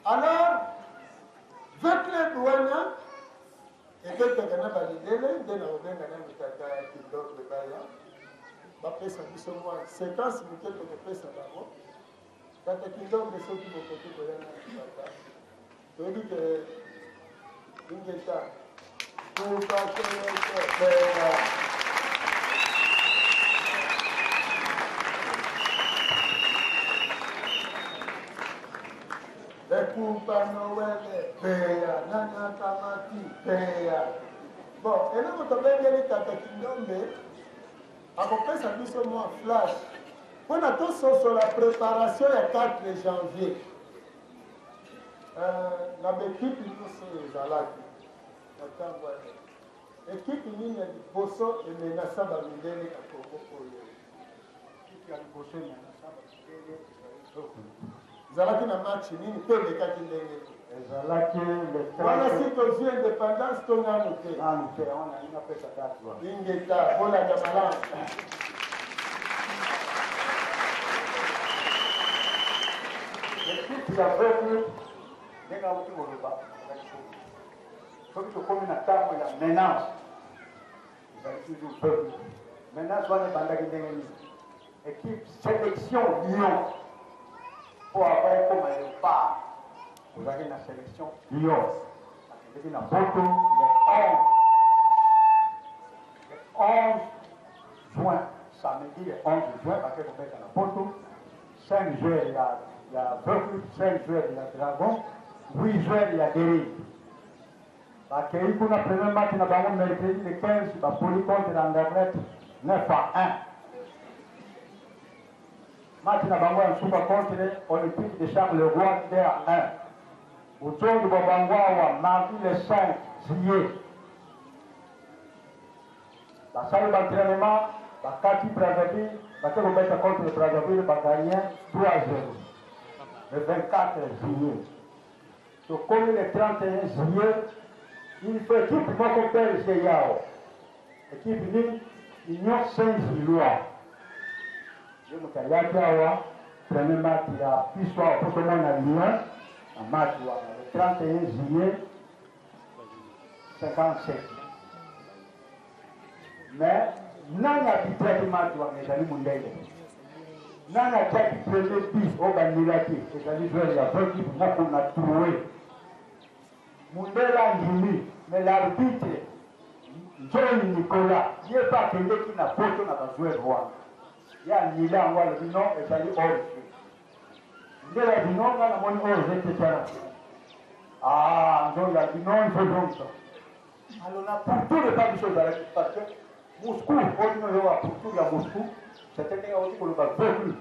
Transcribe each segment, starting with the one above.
Alors V-Club wana ebetaka na balindele nde nakobenga nanu tata Kindombe baya bapesa biso mwa sequence moke tokopesa bango. Tata Kindombe soki bokoki koya nanu tata, toyebi ke ingeta kupakeleke Ekupa Noele peya nani akamati peya. Bon, eloko tobengeli tata Kindombe akopesa biso mwa flash mpo na tososola preparation ya 4 janvier. Euh, na baekipe nyonso oyo ezalaki na ntango wana, ekipe nini ya liboso emenasa bamindele na Congo oyo? Ekipe ya liboso emenasa bamindele ezali Zokulu. Ezalaki na match nini mpe elekaki ndenge nini? Ezalaki le 30. Wana si tozwi independance to nanu te? Nanu te, yango nalingi napesa date wana. Ingeta, bolanda malamu. Ekipe ya Zokulu ndenge auti koloba ezali soki soki tokomi na ntango ya menace ezali toujours peuple. Menace wana ebandaki ndenge nini? Equipe selection Lyon mpo avant ekoma Leopard ozalaki na selection Lyon bakendeki na poto le 11 le 11 juin samedi le 11 juin bake kobeta na poto 5 joueurs ya ya Berkeley 5 joueurs ya Dragon 8 joueurs ya Derive Bakeyi kuna premier match na bango mercredi le 15 bapoli contre Anderlecht 9-1. Match na bango ya nsuka contre Olympique de Charleroi 2-1. Bozongi bwa bango awa mardi le 5 juillet. Basali ba entraînement bakati Brazzaville bake kobeta contre Brazzaville ba gagner 3-0 le 24 juillet. Tokomi le 31 juillet, il faut equipe moko belge eya awa. Equipe nini? Union Saint-Gillois. Ye moto ayaki awa premier match ya biso awa mpo tomona lien na match wana le 31 juillet 57. Mais nani arbitraki match wana? Ezali mundele. Nani atiaki premier but oyo banilaki? Ezali joueur ya Veuve moko na Troué. Mundele andimi, mais l'arbitre Nzoyi Nicolas ye mpe akendeki na poto na ba joueurs wana. Ye anile yango alobi non, ezali hors jeu. Mundele alobi non, nga namoni hors jeu te tiana. Ah, Nzoyi alobi non, il faut zongisa. Alors na pourtour epa biso ezalaki parce que Moscou oyo bino oyoka pourtour ya Moscou c'était ndenge auti koloba veuve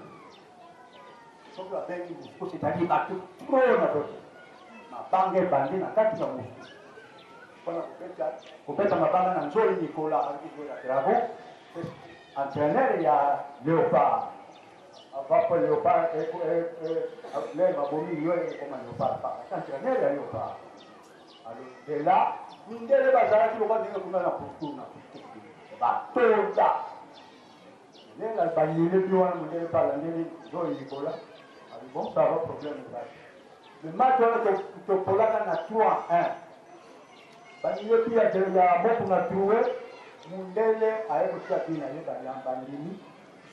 soki babengi Moscou c'est-à-dire bato trop na veuve mabanga ebandi na kati ya Moscou mpona kobeta kobeta mabanga na Nzoi Nicolas azalaki joueur ya Dragon entraîneur ya Léopard avant po Léopard lere babomi yo ekoma Léopard entraîneur ya Léopard Alors de là, mindele bazalaki lokola ndenge kuna na pourtour na batonda ndenge banyelebi wana mondele mpe alandeli zoi likola abi bon ça va problème ezali mais match wana topolaka na 3 1 banyelebi ya ya boku na troue mundele aye kotia bina ye bandimi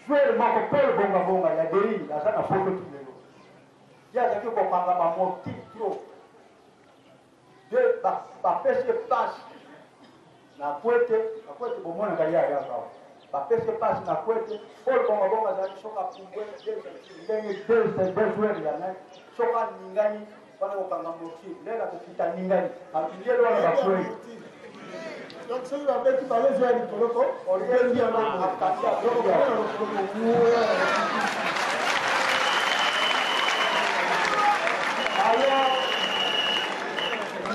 joueur moko Paul Bongabonga ya Deri aza na poto ti lelo ye azalaki kokanga bamotif trop De bapesi ye pasi na kwete na kwete bomonaka ye ayaka awa bapesi ye pasi na kwete Paul Bonga Bonga azalaki soki apumbwe ndenge deux joueurs ya nani soki aningani wana kokanga mortier ndenge akokita aningani abingeli wana bakwei Donc soki babeti bale ezwa ya likolo ko obengi yango akati abengi yango. Alors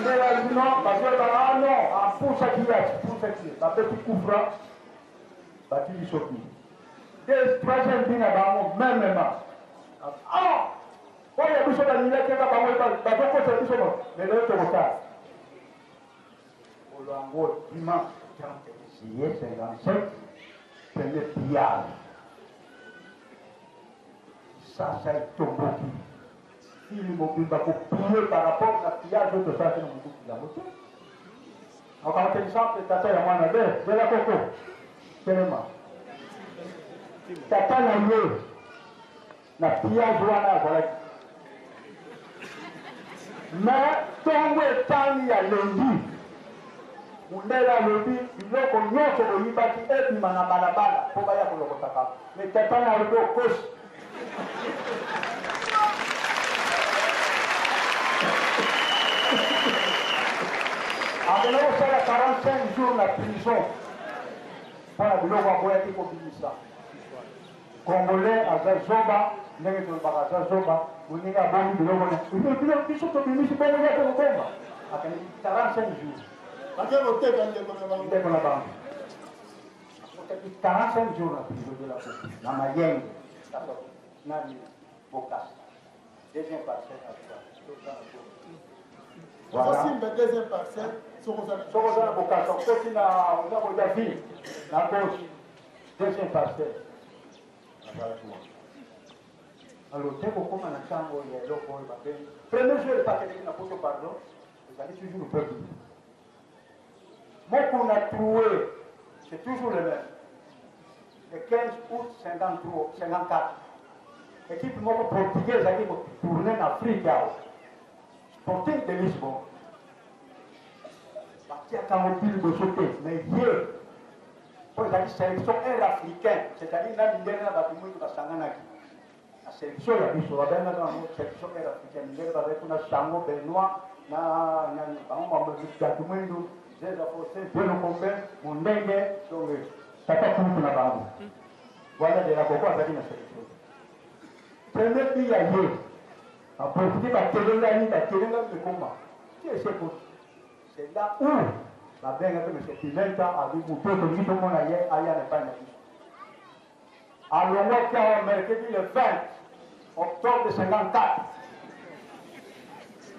ndela bino bazoba ah non apusaki ye apusaki ye babeti coup franc bati biso bi de troisième bi na bango memema ah oyo biso balingaki kaka bango bazokosa biso lelo tokotala Mokolo yango dimanche 30 juillet 57, premier pillage, sasa etomboki. Fili mobimba ko piller par rapport na pillage oyo tosalaki na Mobutu yango te. Okamata exemple tata ya mwana be zela koko telema tata na ye na pillage wana azalaki mais ntongo etani ya lundi mundele alobi biloko nyonso boyibaki ebima na balabala mpo baya kolokotaka mais tata na alobi okosi. Akende kosala 45 jours na prison mpo na biloko aboyaki kobimisa. Congolais aza zoba, ndenge tolobaka aza zoba, moninga abombi biloko na biloko biso tobimisi bongo ye ake kobomba. Akendeki 45 jours. Bake koteka ndeko na bango. Ndeko na bango. Akotaki 45 jours na prison de la Coupe na Mayenge nani Bokassa deuxième parcelle à droite. Voilà. Osimba deuxième parcelle soki oza na Bokassa okoti na oza koya ville na gauche deuxième parcelle azalaki wana. Alors te kokoma na ntango ya eloko oyo babengi premier jour epakeleki na poto pardon ezali toujours peuple Mokuna troué, c'est toujours le même. Le 15 août 53, 54, équipe moko portugais ezalaki kotourne na Afrique awa, Sporting de Lisbonne. Batiaka yango ti liboso te, mais ye mpo ezalaki sélection air africain, c'est-à-dire na mindele na bato mwindu basanganaki na selection ya biso babengaka yango selection air africaine ndenge bazali kuna Shango Benoit na nani bango bato mwindu Zeza Faustin Vieux Kombe Mondenge donc tata kulutu na bango wana de la koko azalaki na selection premier but ya ye baprofite batelengani batelengani ekoma ti eseko c'est là où babengaki monsieur Pimenta abi moto tolingi tomona ye aya na epai na biso. Alongwaki awa mercredi le 20 octobre 54.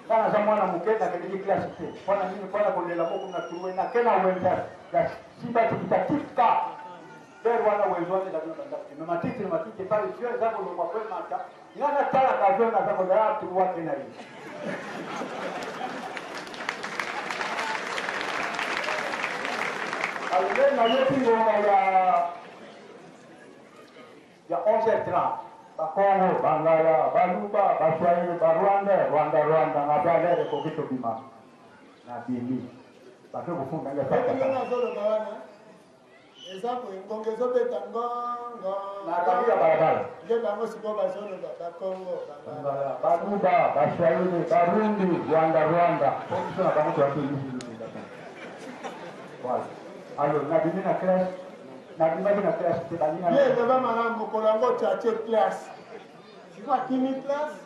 Nga naza mwana moke nakendeki classe te. Mpo na nini? Mpo na kolela moko na troué nake na wenze ya simba tikita tika pere wana wenze wana ezali na bandako te. Mais matiti na matiti epai vieux eza kolongwa po emata nga natalaka avion naza kolela troué ake na ye. Alors nayoki ngonga ya ya 11h30 bakongo bangala baluba baswahili barwanda rwanda rwanda nga pe alere ekoki tobima na bimi bake kofunda nga ndenge azoloba wana eza boye ngonga ezobeta ngongo na kati ya balabala nde bango sikoyo bazoloba bakongo bangala baluba baswahili barundi rwanda rwanda po biso na bango toyaki voilà alors nabimi na classe Nabimaki na classe te baninga. Ye loba malamu mokolo yango tchatche classe. Siko akimi classe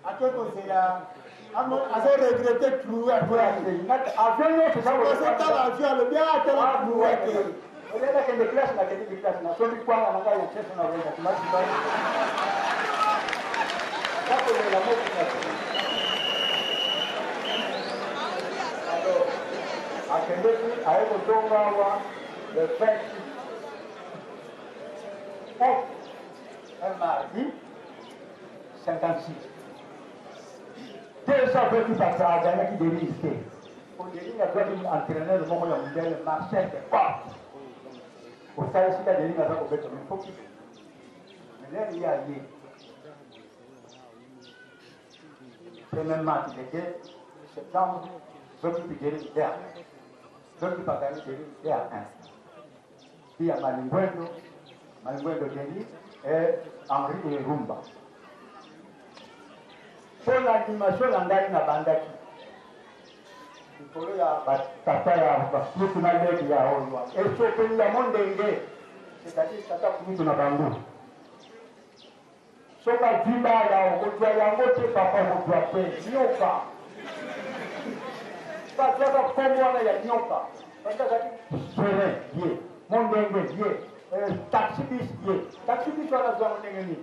ake kozela azo regrette troué avion nyonso eza avion alobi atala ah, troué te. Olie nakende classe nakendeki classe nasombi kwanga na ngai ya nseso na wenza kimati bani nakolela moko na alors akendeki aye kozonga awa Le 26 août, un mardi, 56. Deux ans soki bato azalaki Denise te. Po Denise azwaki entraîneur moko ya mondele Marcel de Corte. Osala esika Denise aza kobeta mais faut mais ye aye. Premier match le 2 septembre, soki Denise te. Soki bakani Denis 2 à 1. Puis ya Malingwendo, Malingwendo Denis et Henri Erumba. Mpo na animation na ngai nabandaki likolo ya batata ya bakulutu na leki ya oyo esopeli ya mondenge, c'est-à-dire tata kulutu na bango soki azwi bala okozwa yango te papa okozwa te nyoka bazwaka nkombo wana ya nyoka parce azalaki serein ye mondenge ye eh, taxi bis ye taxi bis wana azwango ndenge nini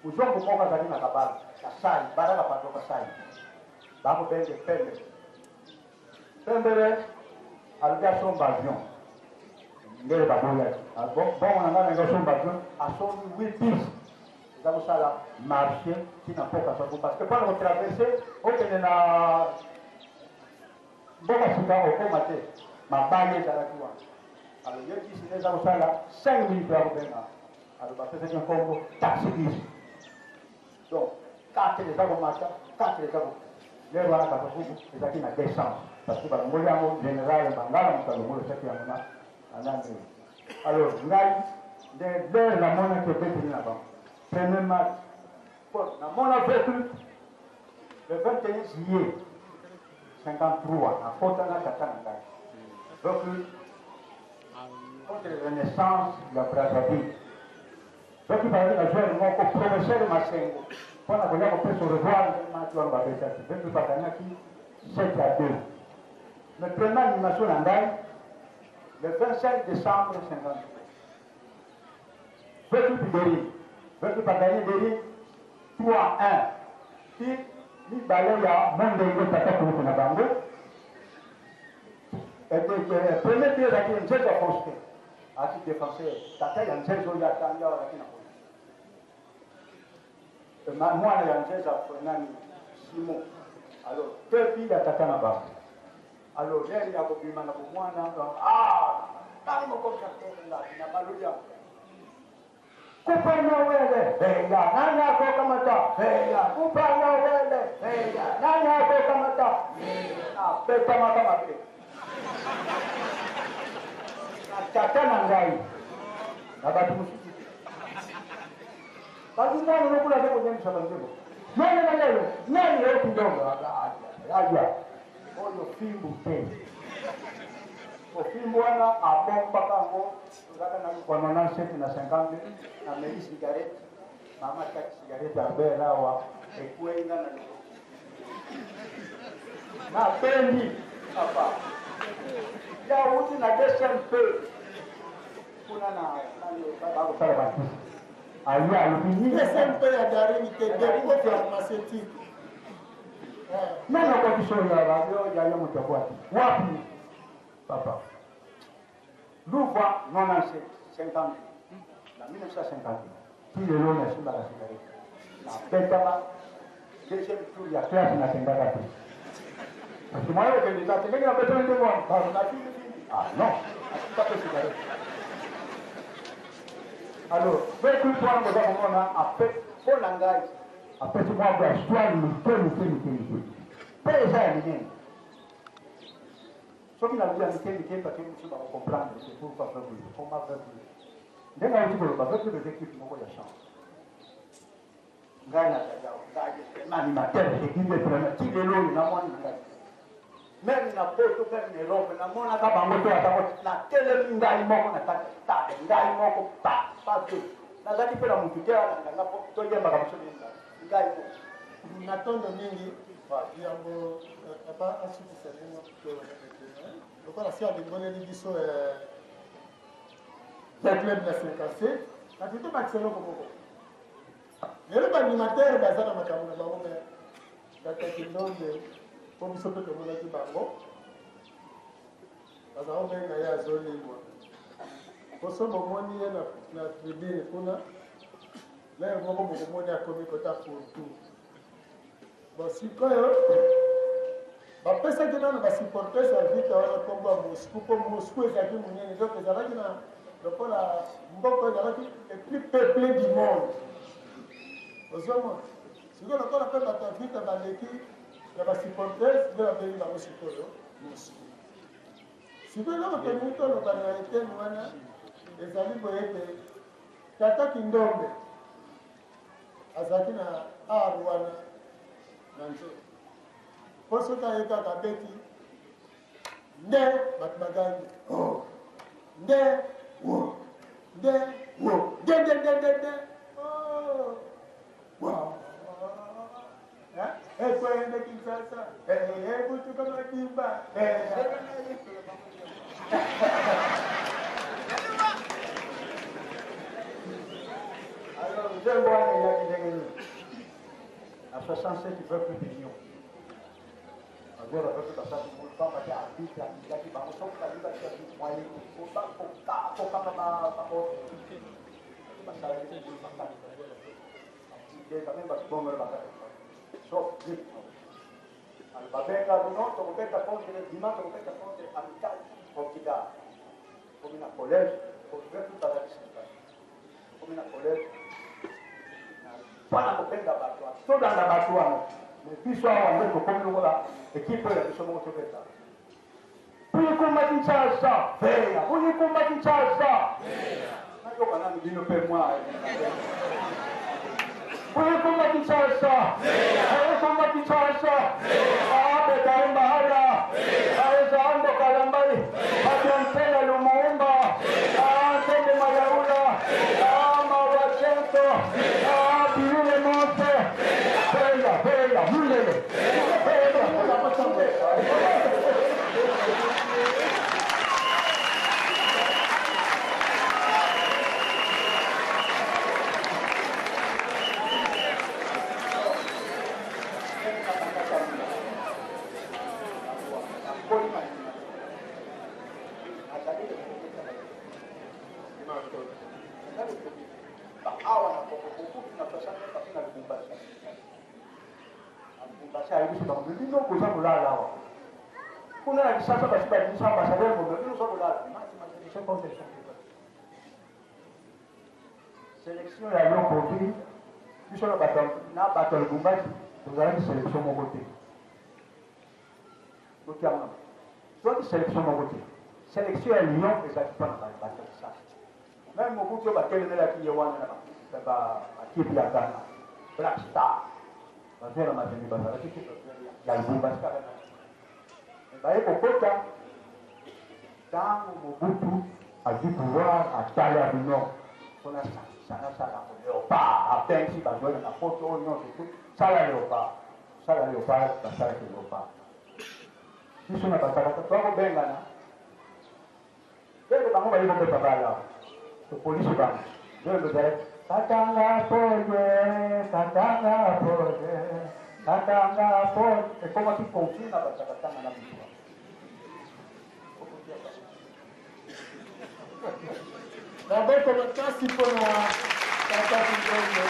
mozongo moko azali na kabala kasai baraka pardon kasai bakobenge pembe Pembele alobi asomba avion ndele baboyaki ah, bongo na ngai nalingi asomba avion asombi 8 bis. Eza kosala marche ti na mpoka Kasavubu parce que pona ko traverser okende na mboka sika okoma te mabaya ezalaki wana. Alors ye bisi nde eza kosala 5 minutes ya kobenga. Alors bapesaki nkombo taxi bus. Donc 4 eza komata 4 eza kokita. Lelo wana Kasavubu ezalaki na descente parce que balongoli yango general Mangala moto alongolosaki yango na nani. Alors ngai nde lere namonaki ebeteli na bango premier match po namona Veclut le 21 juillet 53 nakota na tata na ngai Veclut contre Renaissance ya Brazzaville. Soki bazalaki na joueur moko professeur Masengo mpo na koya kopesa au revoir nde match wana babetaki Veclut baganyaki 7 à 2. Mais première animation na ngai Le 25 décembre 53, Veclub Deri, Veclub a gagné Deri 3 1. Ti mibale ya Mondenge tata kulutu na bango. Premier tir ezalaki Nzezo Faustin, azalaki défenseur, tata ya Nzezo oyo atangi awa azalaki na police. Mwana ya Nzeza nani Simon. Alors, deux billes ya tata na bango. Alors lere ya kobima na bomwana ah nani mokomi atonga na baloli yango kupana wele eya nani akokamata eya kupana wele eya nani akokamata abetamaka mabe na tata na ngai na bato mosusu te bato mwana lokola aza konyangisa banzembo nani na lelo nani okindonga aya Oyo fimbu te. Po fimbu wana abombaka yango tozalaka na kwa 97 na 52 nameli cigarette mama ataki cigarette Albert awa ekwei nga na loboko nabendi papa ya wuti na DCMP kuna na bakosala bakisi aye alobi nini DCMP ya Daring te depot pharmaceutique. Nani akwaki solo ya radio ya yo moto akwaki wapi papa Luva 97 50 na 1951 ti lelo nasimbaka sigarete nabetama deuxième tour ya classe nakendaka te parce que moyen okende eza te ndenge nabetami ndenge wana nabimi ah non atika mpe sigarete alors mpe wana boza komona ape mpo na ngai Apesi mwa ba histoire mike mike mike mike mpe eza ya minene. Soki nalobi ya mike mike bato mosusu bako comprendre te pourquoi Veuve comment Veuve. Ndenge auti koloba Veuve eza equipe moko ya chance. Ngai nazali awa, ngai vraiment animateur, je dis bien vraiment ti lelo oyo namoni na ngai meme na poto meme na Europe namonaka bango to ata natelemi ngai moko na kati ya stade ngai moko pa pa te nazalaki mpe na motu te alanda nga mpo toyembaka biso mingi ngai moko matondo mingi yambo papa asukisa bino lokola si alimboleli biso ya club na 57 kasi tobakisa eloko moko lelo baanimatere baza na makambo na bango me Tata Kindombe, mpo biso mpe tomonaki bango, baza kobenga ye azolimwa. Mpo so bomoni ye na, na tribune kuna, lere moko bokomoni akomi kota fourtou. Bon, sikoyo bapesaki nano basupporters ya vita wana nkombo ya Moscou, mpo Moscou ezalaki monene, donc ezalaki na lokola mboka ezalaki le plus peuplé du monde. Ozomona? Sikoyo lokola pe bato ya vita baleki ya ba supporters nde babengi bango sikoyo Moscou. Sikoyo eloko tolingi toloba na eteni wana ezali boye ete tata Kindombe azalaki na art wana na nzoto mpo soki aye kaka abeti nde bato bagangi oh, nde wo nde wo nde nde nde nde nde oh. Ekwende Kinshasa, ebutuka madimba. Alors, nzembo wana eyaki ndenge nini? Na 67 peuple d'union. Bazora peuple basali mulu pamba te arbitre alingaki bango soki balingaki arbitre moyen kokanga bango basalaki mobulu makasi. Kideza meme bato bongo bakata sauf grippe. Alors babenga bino tokobeta contre dimanche, tokobeta contre Amical Portugal. Komi na collège, vrai tout bazali sika. Komi na collège mpona kobenga bato wana, tolanda bato wana, mais biso awa nde tokomi lokola ekipe oyo ya biso moko tobeta. Buyikumba Kinshasa, Veya, Buyikumba Kinshasa. Nayoka nanu bino mpe mwa. Buyikumba Kinshasa, Buyikumba Kinshasa. Abeta Mbala, Aezando Kalambai, Abiantela Lumumba, Antende Mayaula, Amawacento, Bilule Monte, Veya, Veya, Mulele. Veya, Mulele. Awa na kokokokutu na 69 na Lubumbashi. Na Lubumbashi ayebisi bango, bino boza kolala awa. Kuna na Kinshasa basi babimisa ambassadeur Ngombe, bino boza kolala. Match contre championnat. Sélection ya Libreville, biso na bato na bato ya Lubumbashi tozalaki sélection moko te. Totianga. Tozalaki sélection moko te. Sélection ya Lyon ezalaki mpo na bato ya Kinshasa. Même Mobutu oyo batelemelaki ye wana na bakipe ya Ghana, Black Star, bazwa na Mazembe bazalaki te ya Lubumbashi kaka na baye kokota. Ntango Mobutu azwi pouvoir, atali abino mpona sangisa nasala Léopard, abengisi bazwaki na poto oyo nyonso tu sala Léopard, sala Léopard, basalaki Léopard. Biso na batakata twakobengana Bebe bango bayi kobeta bala topolisi bango nzembo ezalaki katanga pole, katanga pole, katanga pole, ekomaki conflit na bato ya Katanga na biso. Maboko makasi mpona tata Kindongo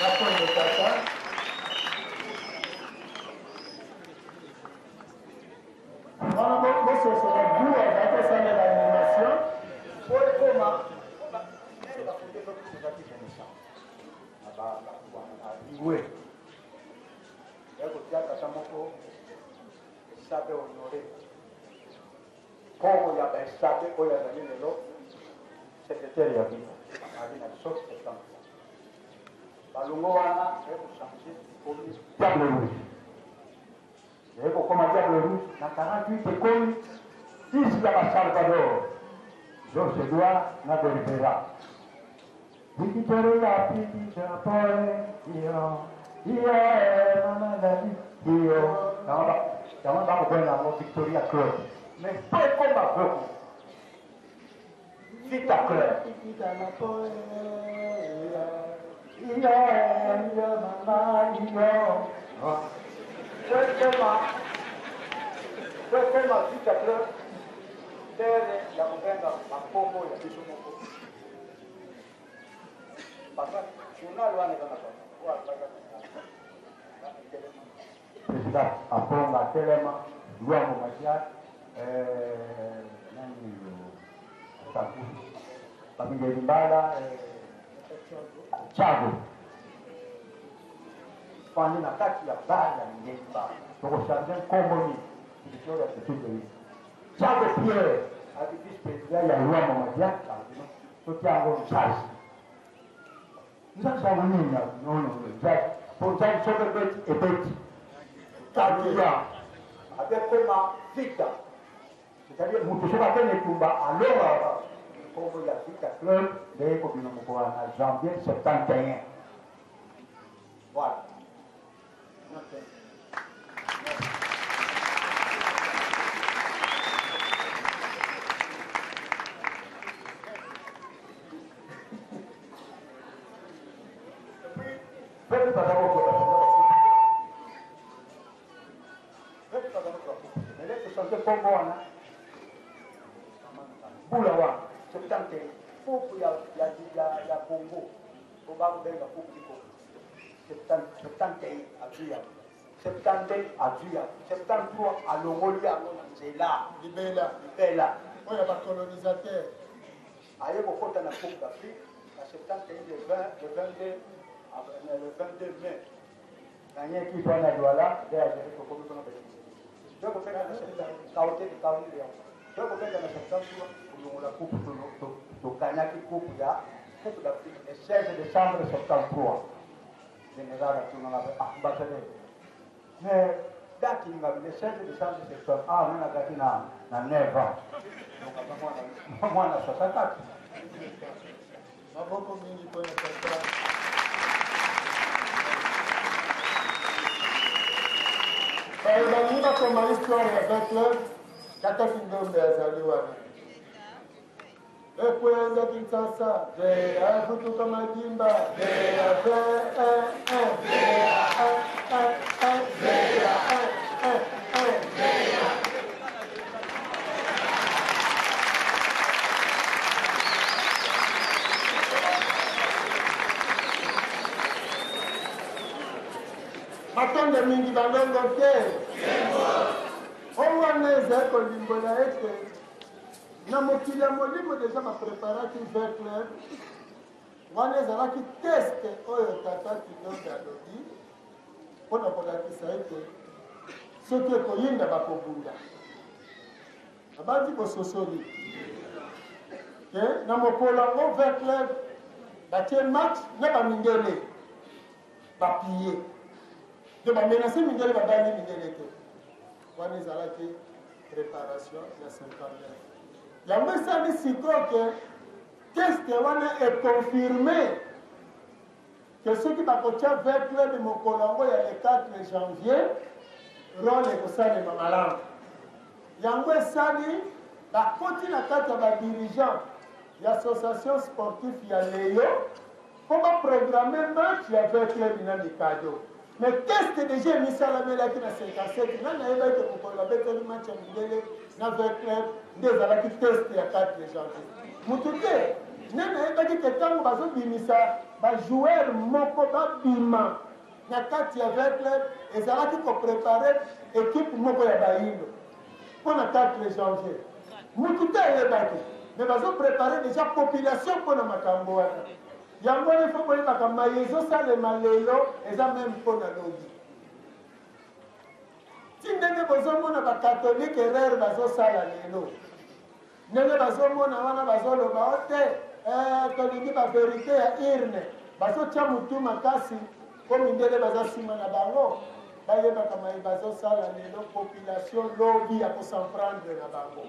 Nakongo tata. Wana bososola gu azali kosalela animation. Po ekoma bafonde ezalaki renaissance na liwe ya kotia tata moko Esabe Honore, koko ya baesabe oyo azali lelo secrétaire ya bino ali na biso 70. Balongo wana ekochange, ekomi Diable Rouge. Eye kokoma Diable Rouge na 48, ekomi Isla Basalvador, Georges Edouard na Bergera. Victoria Pidida Pole iyo iyo mama dadi iyo, yango bakobenga yango Victoria Club, mais po ekoma voko Vita Club. Iyo iyo mama iyo, po ekoma, po ekoma Vita Club, tere ya kobenga bakombo ya biso moko. Papa journal wana eza na oyo alobaka président Aponga atelema, Lwango Matias, nani Bamingeli Mbala, Thiago fandi na kati ya bar ya Mingeli Mbala. Tokochange nkombo nini? Victoria Tetuteli, Thiago Pierre aki vice président ya Lwango Matias, soki yango Nzazi. Nzazi yango nini? Nono Nzazi, po Nzazi soki ebeti, ebeti kakia abekoma Vita, c'est-à-dire moto soki akende etumba alongaka. Nkombo ya Vita Club nde ekobima mokolo na janvier 71. Voilà. Pepe baza kokoka Pepe baza kokoka mais tochange nkombo wana mbula wana 71, coupe ya Congo. Po bakobenga coupe du Congo. 71 azwi yango. 72 azwi yango. 73 alongoli yango na nzela. Libela. Libela. Oyo ya ba colonisateurs. Aye kokota na Coupe d'Afrique na 71 le 20, le 22, le 22 mai. Gagné équipe wana ya Douala, nde azali tokomi kuna ba Toye kobeta na 70, kaote kaoni yango. Toye kobeta na 73 kolongola coupe to gagnaki coupe ya Coupe d'Afrique le 16 décembre 73. Général atunanga ah ambassadeur. Mais date ninga le 16 décembre 73 ah nana gati na na 9 ans. Donc aza mwana mwana 64. Maboko mingi mpo na tata. Baye balingi bakoma histoire ya V Club, tata Kindombe azali wana. Ekwenda Kinshasa, VA Vutuka Madimba, VA V 1 1 VA 1 1 1 VA 1 1 1 VA. Matondo mingi balongo te. Oyo wana ezali kolimbola ete na mokili ya molimo deja bapreparaki V-Club. Wana ezalaki teste oyo tata Kindombe alobi mpo na kolakisa ete soki ekoyinda bakobunda. Abandi bososoli ke na mokolo yango V-Club batie match na bamindele bapille nde bamenase mindele babangi mindele te. Wana ezalaki preparation ya 59. Yango esali sikoyo ke test wana econfirme ke soki bakotia V-Club mokolo yango ya le 4 janvier, role ekosalema malamu. Yango esali bakoti na kati ya ba dirigeants ya association sportif ya Leyo mpo ba programme match ya V-Club na Mikado. Mais test deja emisalamelaki na 57, nani ayebaki ke mokolo babetaki match ya mindele na V-Club nde ezalaki test ya 4 janvier? Mutu te. Nani ayebaki ke ntango bazobimisa ba joueur moko babima na kati ya V-Club ezalaki ko preparer equipe moko ya bayindo mpo na 4 janvier? Mutu te ayebaki, mais bazo preparer deja population mpo na makambo wana. Yango wana ifo boyebaka maye ezosalema lelo eza meme mpo na lobi. Ti ndenge bozomona ba catholique erreur bazosala lelo, ndenge bazomona wana bazoloba o te eh, tolingi ba verite ya urne, bazotia mutu makasi mpo mindele baza nsima na bango. Bayebaka maye bazosala lelo, population lobi ya ko s'en prendre na bango.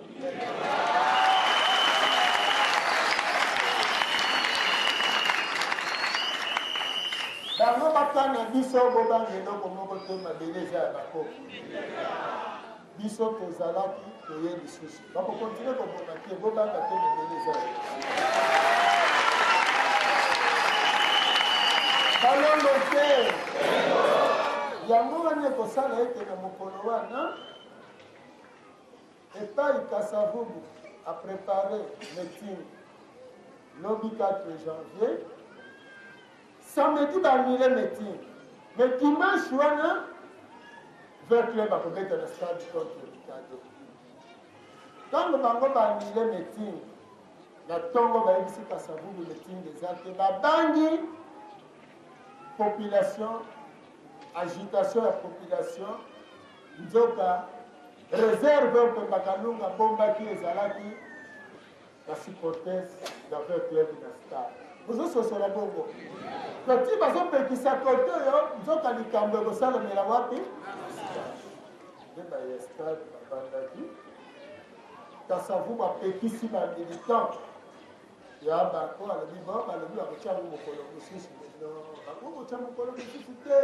Bango bakana biso bobanga eloko moko te, mabele eza ya bakoko. Biso tozalaki toye lisusu, bakokontinue koboma te, bobanga te, mabele eza ya biso. Balongo te. Yango wana ekosala ete na mokolo wana epai Kasavubu a prepare meeting lobi 4 janvier, samedi ba annule meeting, mais dimanche wana V-Club akobeta na stade contre Mikado. Ntango bango ba annule meeting na ntongo, bayebisi Kasavubu meeting eza te, babangi population, agitation ya population. Nzoka reserve oyo Mpemba Kalunga abombaki ezalaki ba supporters ya V-Club na stade. Bozososola bongo? Ti bazopekisa kote oyo, nzoka likambo ekosalemela wapi? Nde baye stade babandaki. Kasavubu apekisi ba militant ya bako, alobi bo balobi bakotia yango mokolo mosusu. Non, bakoki kotia mokolo mosusu te.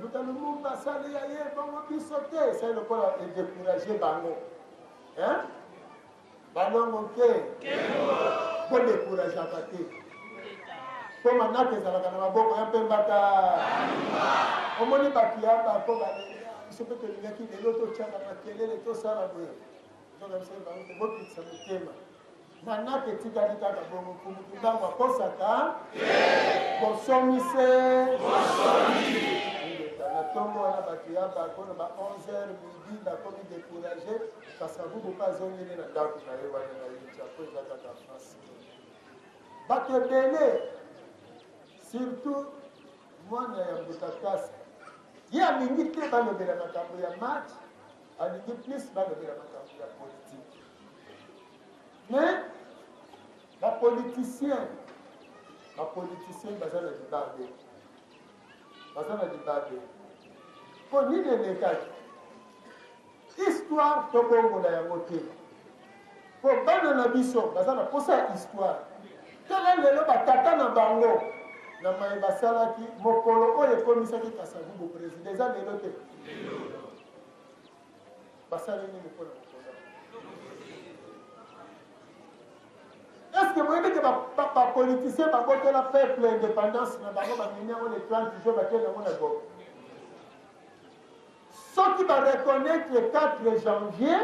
Luta Lumumba asali ya ye bongo, biso te. Esali lokola edécourage bango, hein? Balongo te, bodécourageaka te, mpo manaka ezalaka na maboko ya Mpembaka. Omoni bato ya bako baleli biso mpe tolingaki lelo totyaka makelele, tosala boye. Nzoka biso bango te, bokitisa motema. Manaka etikali kaka bongo Mfumu Kimbangu akosaka bosomi se Ingeta. Na tongo wana bato ya bako na ba 11 heures midi bakomi decourage Kasavubu mpe azongeli na ndako na ye wana na Yinja mpo eza kaka France. Bato ebele surtout mwana ya Mbuta Kasa ye alingi te balobela makambo ya match, alingi plus balobela makambo ya politique. Mais ba politiciens, ba politiciens baza na libabe, baza na libabe. Mpo nini elekaki? Histoire tobongola yango te, mpo bana na biso baza na posa ya histoire. Tala lelo batata na bango na maye basalaki mokolo oyo ekomisaki Kasavubu president, eza lelo te. Basali nini mpo na mokolo? Est-ce que boyebi ke bapoliticien babotola peuple indépendance na bango, bamemi yango le 30 juin, bakende yango na Goma? Soki ba reconnaître 4 janvier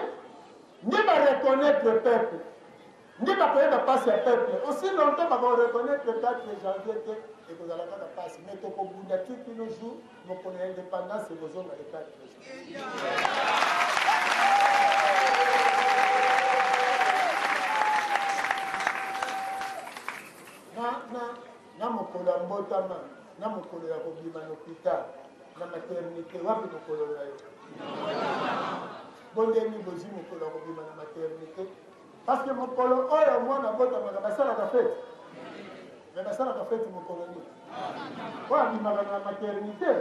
nde ba reconnaître peuple, nde bakoyeba mpasi ya peuple. Aussi longtemps bako reconnaître 4 janvier te, ekozala kaka mpasi. Mais tokobunda ti kino jour mokolo ya indépendance ekozonga le 4 janvier. Na, na, na mokolo ya mbotama, na mokolo ya kobima na hôpital, na maternité, wapi mokolo na yo? Bondeni bozwi mokolo ya kobima na maternité, parce que mokolo oyo mwana abotamaka basalaka fete, mais basalaka fete mokolo nini? Oyo abimaka na maternité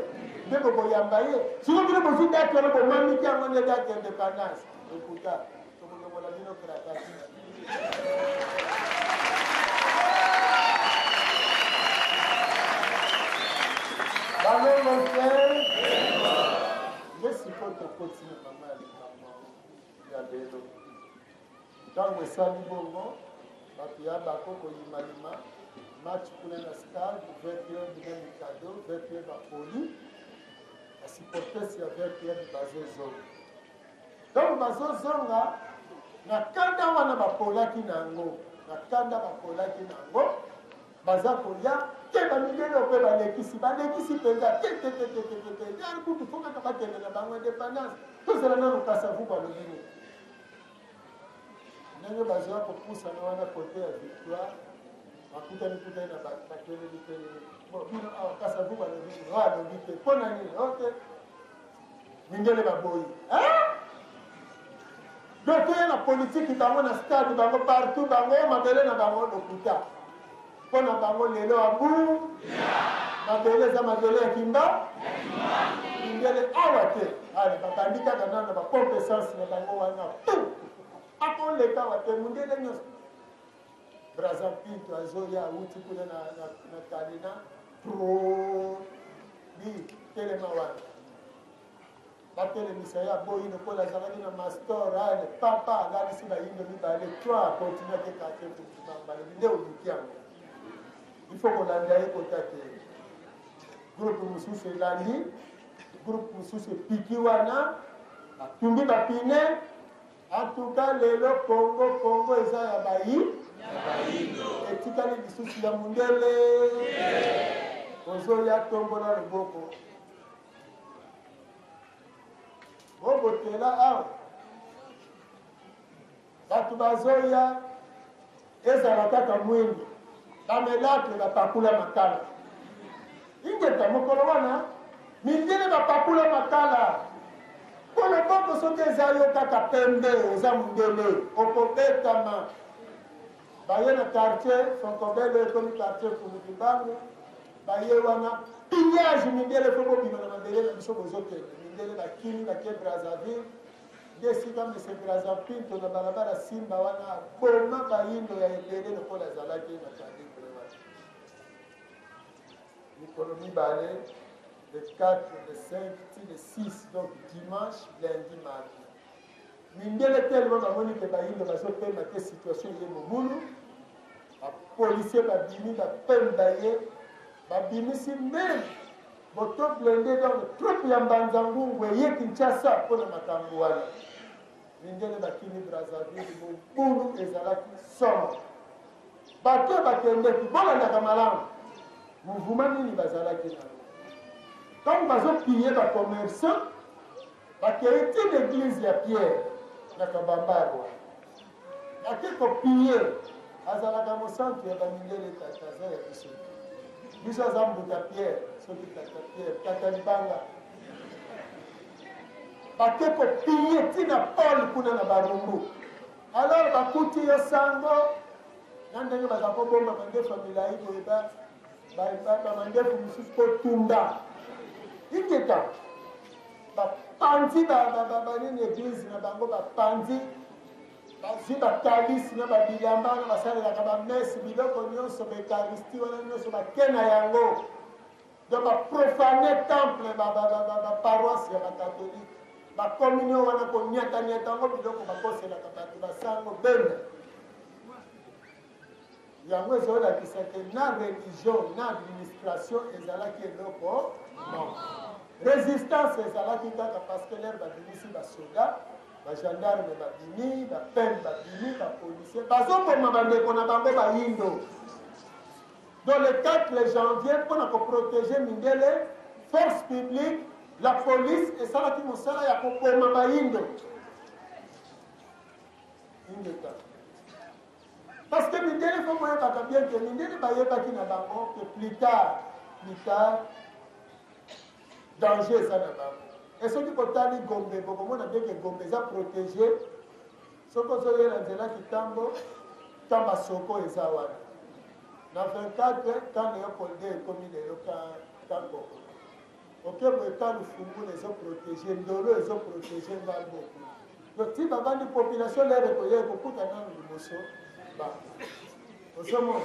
nde bokoyamba ye. Sikoyo bino bozwi date wana, bomamiki yango nde date ya indépendance. Lokuta, tokolongola bino cravate. Balongo te nde sikoyo tokoti na mama ya likambo ya lelo. Ntango esali bongo, bato ya bako koyimayima match kuna na stade, V-Club na Mikado, V-Club apoli, ba supporters ya V-Club bazozonga. Ntango bazozonga na kanda wana bapolaki na yango, na kanda bapolaki na yango, baza koya te, bamindele oyo mpe balekisi, balekisi mpenza te te te te te te te, yar kutu fo kaka bakende na bango independance. Tozela nanu Kasavubu alobi nini. Ndenge bazoya kopusana wana kote ya Victoire, bakutani kutani na bato, batelemi telemi. Bon, bino awa Kasavubu alobi nini? Oyo alobi te, mpo na nini? Ote mindele baboyi. Donc toya na politiki bango na stade, bango partout, bango mabele na bango lokuta. Mpo na bango lelo abu mabele eza mabele ya kimba mindele awa te. Ale babandi kaka nano na bapompe essence na bango wana tu akoleka awa te mundele nyonso. Braza Pinto azoya awuti kuna na, na, na Kalina pro bi telema wana batelemisa ye aboyi lokola azalaki na mastor ale papa alalisi bayindo mibale trois akontinuaki quartier balobi nde oluki yango il faut kolanda ye kota te. Groupe mosusu elandi, groupe mosusu epiki wana, batumbi bapine. En tout cas lelo Congo, Congo eza ya bayi, etikali lisusu ya mundele. Ozoya tombola loboko, bobotela awa bato bazoya, ezala kaka mwindu, bamelatre bapakula makala. Ingeta mokolo wana mindele bapakula makala mpo loboko soki eza yo kaka pembe oza mondele okobetama. Baye na quartier Fonkobelo, ekomi quartier Mfumu Kimbangu, baye wana pillage, mindele fo bobima na mabele na biso, bozokende. Mindele bakimi, bake Brazzaville, nde esika Monsieur Brazza Pinto na balabala Simba wana aboma bayindo ya ebele lokola azalaki na calibre wana. Mikolo mibale, le 4, le 5 ti le 6, donc dimanche, lundi, mardi. Mindele tellement bamoni ke bayindo bazopema te, situation eye mobulu, bapolisier babimi, bapemba ye, babimisi meme boto blende, donc troupe ya Mbanza Ngungu eye Kinshasa mpo na makambo wana. Mindele bakimi Brazzaville, mobulu ezalaki somo. Bato oyo bakendeki, bolandaka malamu mouvement nini bazalaki na ntango bazopiye bacommerçant, bakei ti na eglise ya Pierre na Kabambarwa, bake kopiye. Azalaka mosantu ya bamindele, tata aza ya biso, biso aza mbuta Pierre, soki tata Pierre, tata libanga. Bake kopiye ntina Paul kuna na Barumbu. Alors bakuti yo sango na ndenge baza kobomba mandefu ya milai boye, bamandefu mosusu kotumba ingeta, bapanzi banini eglise na bango, bapanzi, bazwi bakalisi na babilamba wana basalelaka bamese, biloko nyonso, baekaristi wana nyonso bake na yango. Donc baprofane temple, baparoisse ya bakatholike, bakommunio wana, koniataniata yango, biloko bakoselaka bato basango bene. Yango ezolakisa ke na religion na administration ezalaki eloko moko. Résistance ezalaki kaka parce que lere babimisi basoda, bagendarme babimi, bapene babimi, bapolisier bazoboma bandeko na bango bayindo. Donc le 4 janvier, mpona koprotéger mindele, force publique, la police esalaki mosala ya koboma bayindo. Ingeta. Parce que mindele, fo boyebaka bien ke mindele bayebaki na bango ke plus tard, plus tard, danger eza na bango. E soki botali Gombe, bokomona bien ke Gombe eza protégé. Soki ozoyela nzela Kitambo, Tamba Soko eza wana na 24 kan Leopold ekomi lelo Kankoko, oke boye ka Lufungula ezoprotege, Ndolo ezoprotege, ngambo donc ti bavandi population lere ekoya ekokuta nano liboso bango, ozomona.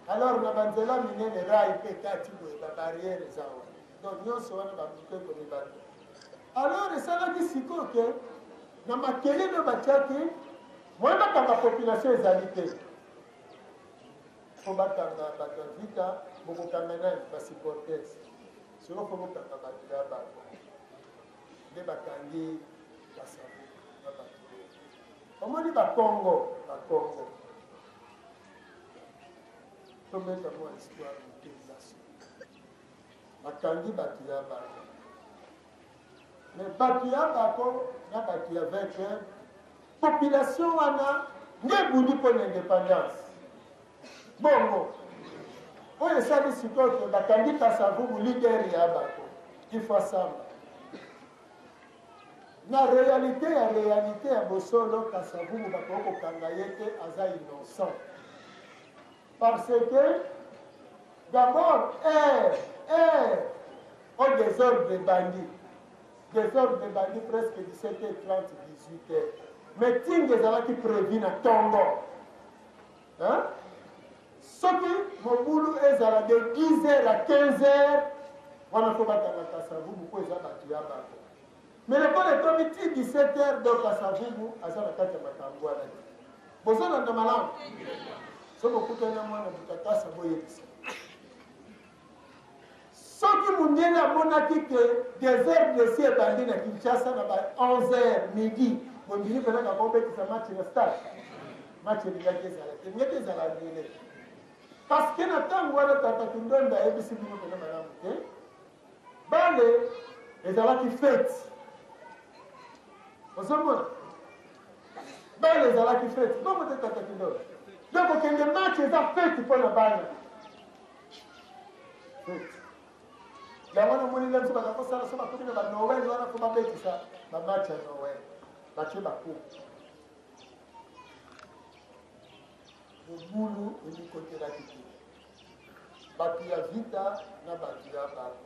Alors na banzela minene, rai mpe kati boye, babarrière eza wana. Donc nyonso wana babuku ekomi bato. Alors esalaki sikoyo ke na makelele oyo batiaki moye bakanga population ezali te, fo bakanga bato ya Vita. Bokokanga nani? Basupporters. Sikoyo fo bokanga bato ya bato nde bakangi Kasavu na bato oyo omoni Bakongo. Bakongo, tobeta mwa histoire moke libaso. Bakangi bato ya bato, mais bato ya bako na bato ya 20 population wana nde ebundi mpo na indépendance. Bongo oyo esali sikoyo ke bakangi Kasavubu, leader ya bako, ifo asamba. Na réalité ya réalité ya bosolo, Kasavubu bakoki kokanga ye te, aza innocent, parce que d'abord aire aire au désordre ebandi, désordre ebandi presque 17h30, 18h. Meeting ezalaki prévu na ntongo. Hein? Soki mobulu ezala de 10 heures à 15 heures wana, fo bakanga Kasavubu mpo eza bato ya bato. Mais lokola ekomi ti 17 heures, donc Kasavubu aza na kati ya makambo wana te. Bozolanda malamu? Soki okutani na mwana butakasa, boyebisa. Soki mundele amonaki ke désordre esi ebandi na Kinshasa na ba 11 heures midi, bondimi mpenza kaka obetisa match na stade? Match elingaki ezala te, elingaki ezala annulé, parce que na ntango wana, tata Kindonda ayebisi bino mpenza malamu te, bale ezalaki fête. Ozomona, bale ezalaki fête bongo te, tata Kindonda? Donc okende match eza fête mpo na bana, fête. Yango wana omoni biso baza kosala so bakomi na banoël wana, fo babetisa bamatch ya Noël, batie bacoupe. Mobulu emikotelaki te, bato ya Vita na bato ya bato.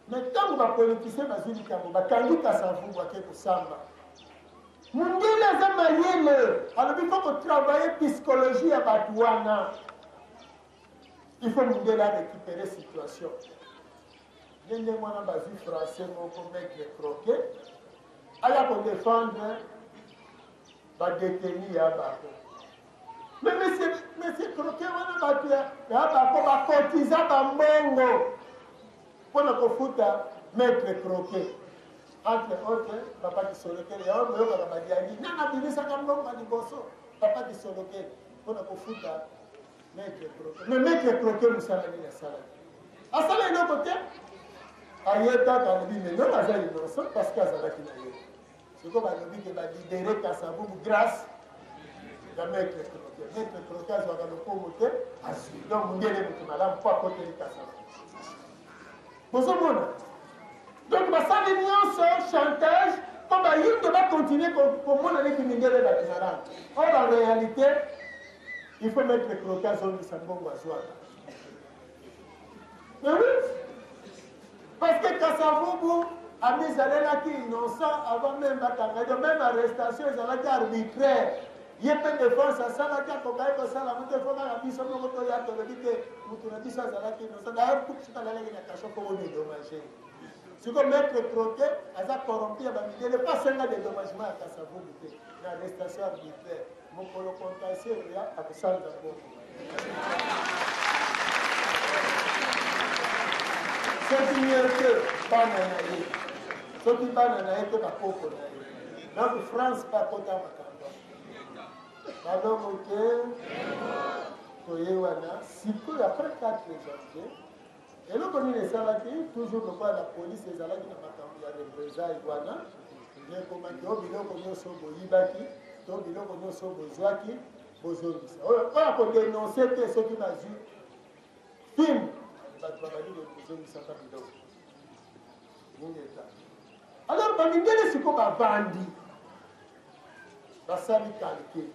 Mais ntango bapoliticien bazwi likambo, bakangi Kasavubu, ake kosamba. Mundele aza mayele, alobi fo kotravaille psychologie ya bato wana. Il faut mundele arécupérer situation. Ndenge wana bazwi Français moko, maître Croquet, aya kodéfendre badeteni ya bato. Mais monsieur Croquet wana, bato ya bako bakotiza bambongo mpona kofuta maître Croquet. Entre autres, papa Kisolokele, yango boyokaka badiangi, nani abimisaka mbongo ya liboso? Papa Kisolokele, mpo na kofuta maître Croquet. Mais maître Croquet mosala nini asalaki? Asala eloko te. Aye kaka alobi mais non aza innocent parce que azalaki na ye. Sikoyo balobi ke ba libere Kasavubu grâce ya maître Croquet. Maître Croquet azwaka lokumu te, azwi. Donc mundele moto malamu mpo akoteli Kasavubu. Bozomona? Donc basali nyonso chantage mpo bayindo bakontinue komona neti mindele bato malamu. Or en réalité, il faut mettre croquet azongisa mbongo azwaka. Mais oui, parce que Kasavubu amizalelaki innocent avant même bakanga ye, donc même arrestation ezalaki arbitraire. Ye mpe defense asalaki akokaki kosala yango te, fo kaka biso moko toya tolobi te motu na biso azalaki innocent. D'ailleurs kutu soki alalaki na cachot mpo bodedommage ye. Sikoyo maître Croquet aza corrompu ya bamindele mpo asenga dedommagement ya Kasavubu te na arrestation arbitraire. Mokolo contentieux ekoya akosanza mbongo. Soki ye te bana na ye, soki bana na ye te bakoko na ye. Donc France mpe akota makambo. Balongo te toye wana sikoyo après 4 janvier Eloko nini esalaki toujours lokola la police ezalaki na makambo ya représailles wana nde ekomaki o biloko nyonso boyibaki to biloko nyonso bozwaki bozongisa oyo oyo akodenonse te soki bazwi film bato babandi kozongisaka biloko mingi eta alors bamindele siko bavandi basali calcul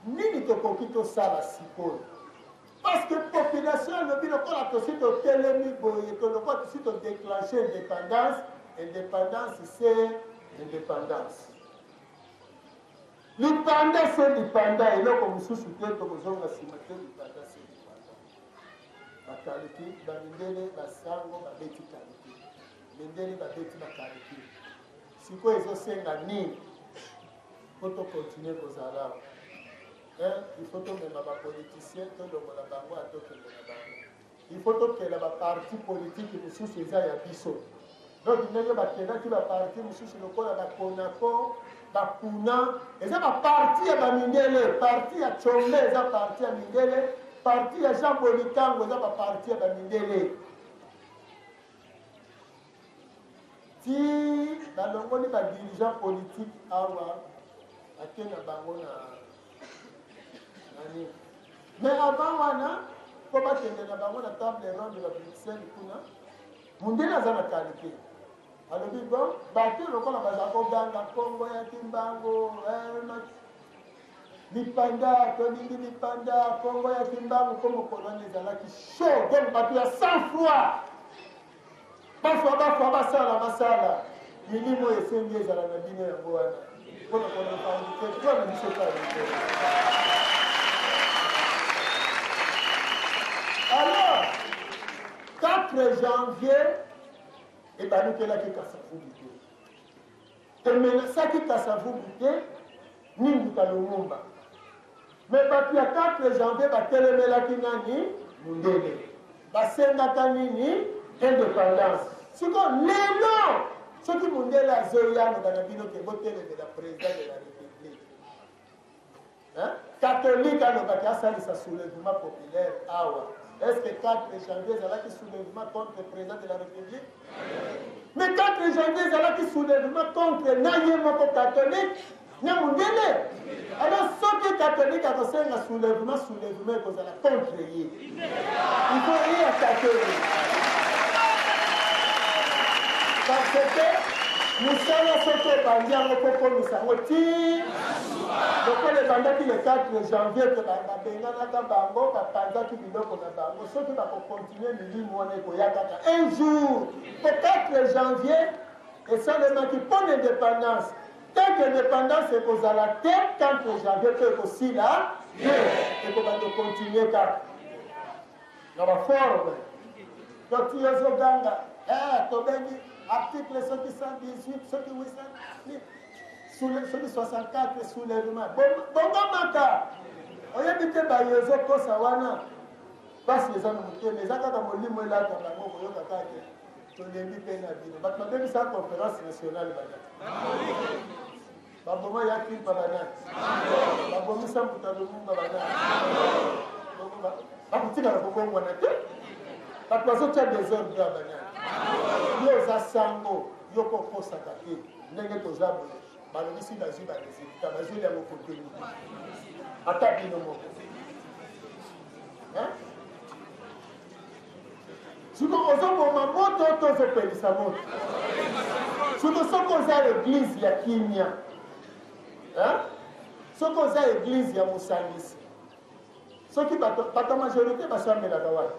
Nini tokoki tosala sikoyo? Parce que population alobi lokola tosi totelemi boye to lokola tosi to declenche independance, independance c'est independance. Lipanda se lipanda, eloko mosusu te, tokozonga nsima te, lipanda se lipanda. Bakaliki, bamindele, basango babeti kaliki, mindele babeti bakaliki. Sikoyo ezosenga nini? Po to continuer kozala awa un il faut tomema ba politiciens tolongola bango a tokende na bango il faut tokela ba parti politique mosusu eza ya biso donc ndenge bakelaki ba parti mosusu lokola ba konako bakuna eza ba parti ya bamindele parti ya tshombe eza parti ya mindele parti ya jean bolikango eza ba parti ya bamindele Ti balongoli ba dirigeants politiques awa bake na bango na na nini. Mais avant wana mpo bakende na bango na table ronde ya Bruxelles kuna, mundele aza na qualité. Alobi bon, bato lokola baza koganga Kongo ya Kimbangu, eh, lipanda tolingi lipanda Kongo ya Kimbangu, mpo mokolo wana ezalaki chaud, donc bato ya sang froid Bafwa bafwa basala basala milimo oyo esengi ezala na bino yango wana mpo na korevandike droit na biso epai ya Alors 4 janvier ebalukelaki Kasavubu te, emenasaki Kasavubu te ni Mbuta Lumumba. Mais bato ya 4 janvier batelemelaki nani? Mundele. Basengaka nini? Independance. Sikoyo lelo soki mundele azoya aloba na bino ke botelemela président de la république hein? Catholique alobaki asalisa soulèvement populaire awa. Est-ce que 4 janvier ezalaki soulèvement contre le président de la République? Mais 4 janvier ezalaki soulèvement contre na ye moko catholique na mundele. Alors soki catholique akosenga soulèvement, soulèvement ekozala contre ye. Il faut ye attaquer ye. Parce que mosala soki obandi yango mpo komisa yango ti lokola ebandaki le 4 janvier ke babenganaka bango bapanzaki biloko na bango soki bakokontinue milimo wana ekoya kaka un jour po 4 janvier esalemaki mpo na independance Tant que independance ekozala te, 4 janvier mpe ekosila te, ekobanda continuer kaka na ba forme. Donc ti ozoganga eh, tobengi article soki 118 soki 800 soki 64 soulèvement bongamaka oyebi te baye ozokosa wana mpasi eza na motema eza kaka molimo elata bango koyoka kaka te. Tolembi mpe na bino. Bato babebisa conférence nationale banani? Baboma ya Kimpa banani? Babomisa Mbuta Lumumba banani? Bakotikala kobongwana te. Bato bazotia desordre ya banani? Yo oza sango, yo kokosaka te. Ndenge toza boye, balobisi bazwi ba resultat, bazweli yango kote nini? Ata bino moko. Siko ozoboma moto to ozopelisa moto? Siko soki oza eglise ya kimia, soki oza eglise ya mosangisi, soki bato bato majorité basambelaka wapi?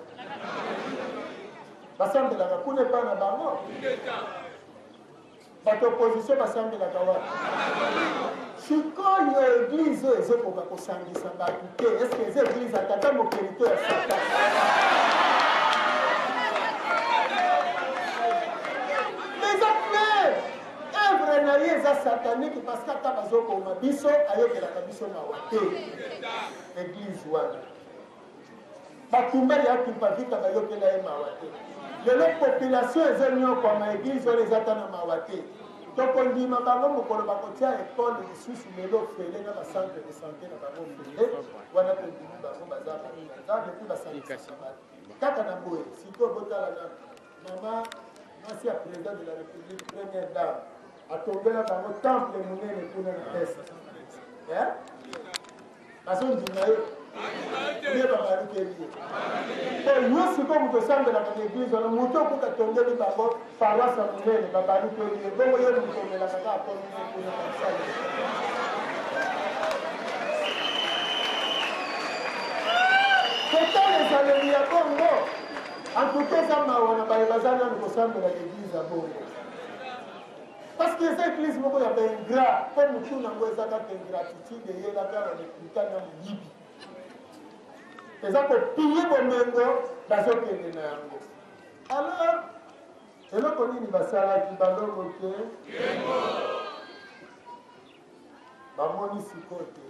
Basambelaka kuna epai na bango. Bato opposition basambelaka wapi? Sikoyo eglise oyo ezokoka kosangisa bato te, eske eza eglise ya tata mokeli to ya satan? Eza clair, œuvre na ye eza satanique parce que ata bazoboma biso ayokelaka biso mawa te. Eglise wana Batumba ya Kimpa Vita bayokela ye mawa te. Lelo population ezonyokwama, eglise wana eza ata na mawa te. Tokondima bango mokolo bakotia ekole lisusu lelo ofele na ba centre de sante na bango ofele wana, tondimi bango baza bato ya Nzambe mpe basangisaka bato kaka na boye. Sikoyo botala na mama mwasi ya président de la république, première dame, atongela bango temple monene kuna na est. Eh? Bazondima ye nde babalukeli ye. Po yo sikoyo moto osambelaka na eglise wana, moto okuta atongeli bango paroisse ya monene, babalukeli ye, bongo yo moto omelaka kaka komine kuna na mosali. Kotala ezaleli ya bongo, antuka eza mawa na baye baza nanu kosambela na eglise ya bongo. Parce que eza eglise moko ya ba ingrat, po mutu nango eza kaka ingratitude eyelaka na lokuta na moyibi. Eza ko piller bomengo bazokende na yango. Alors eloko nini basalaki balongo te? Bamoni sikoyo te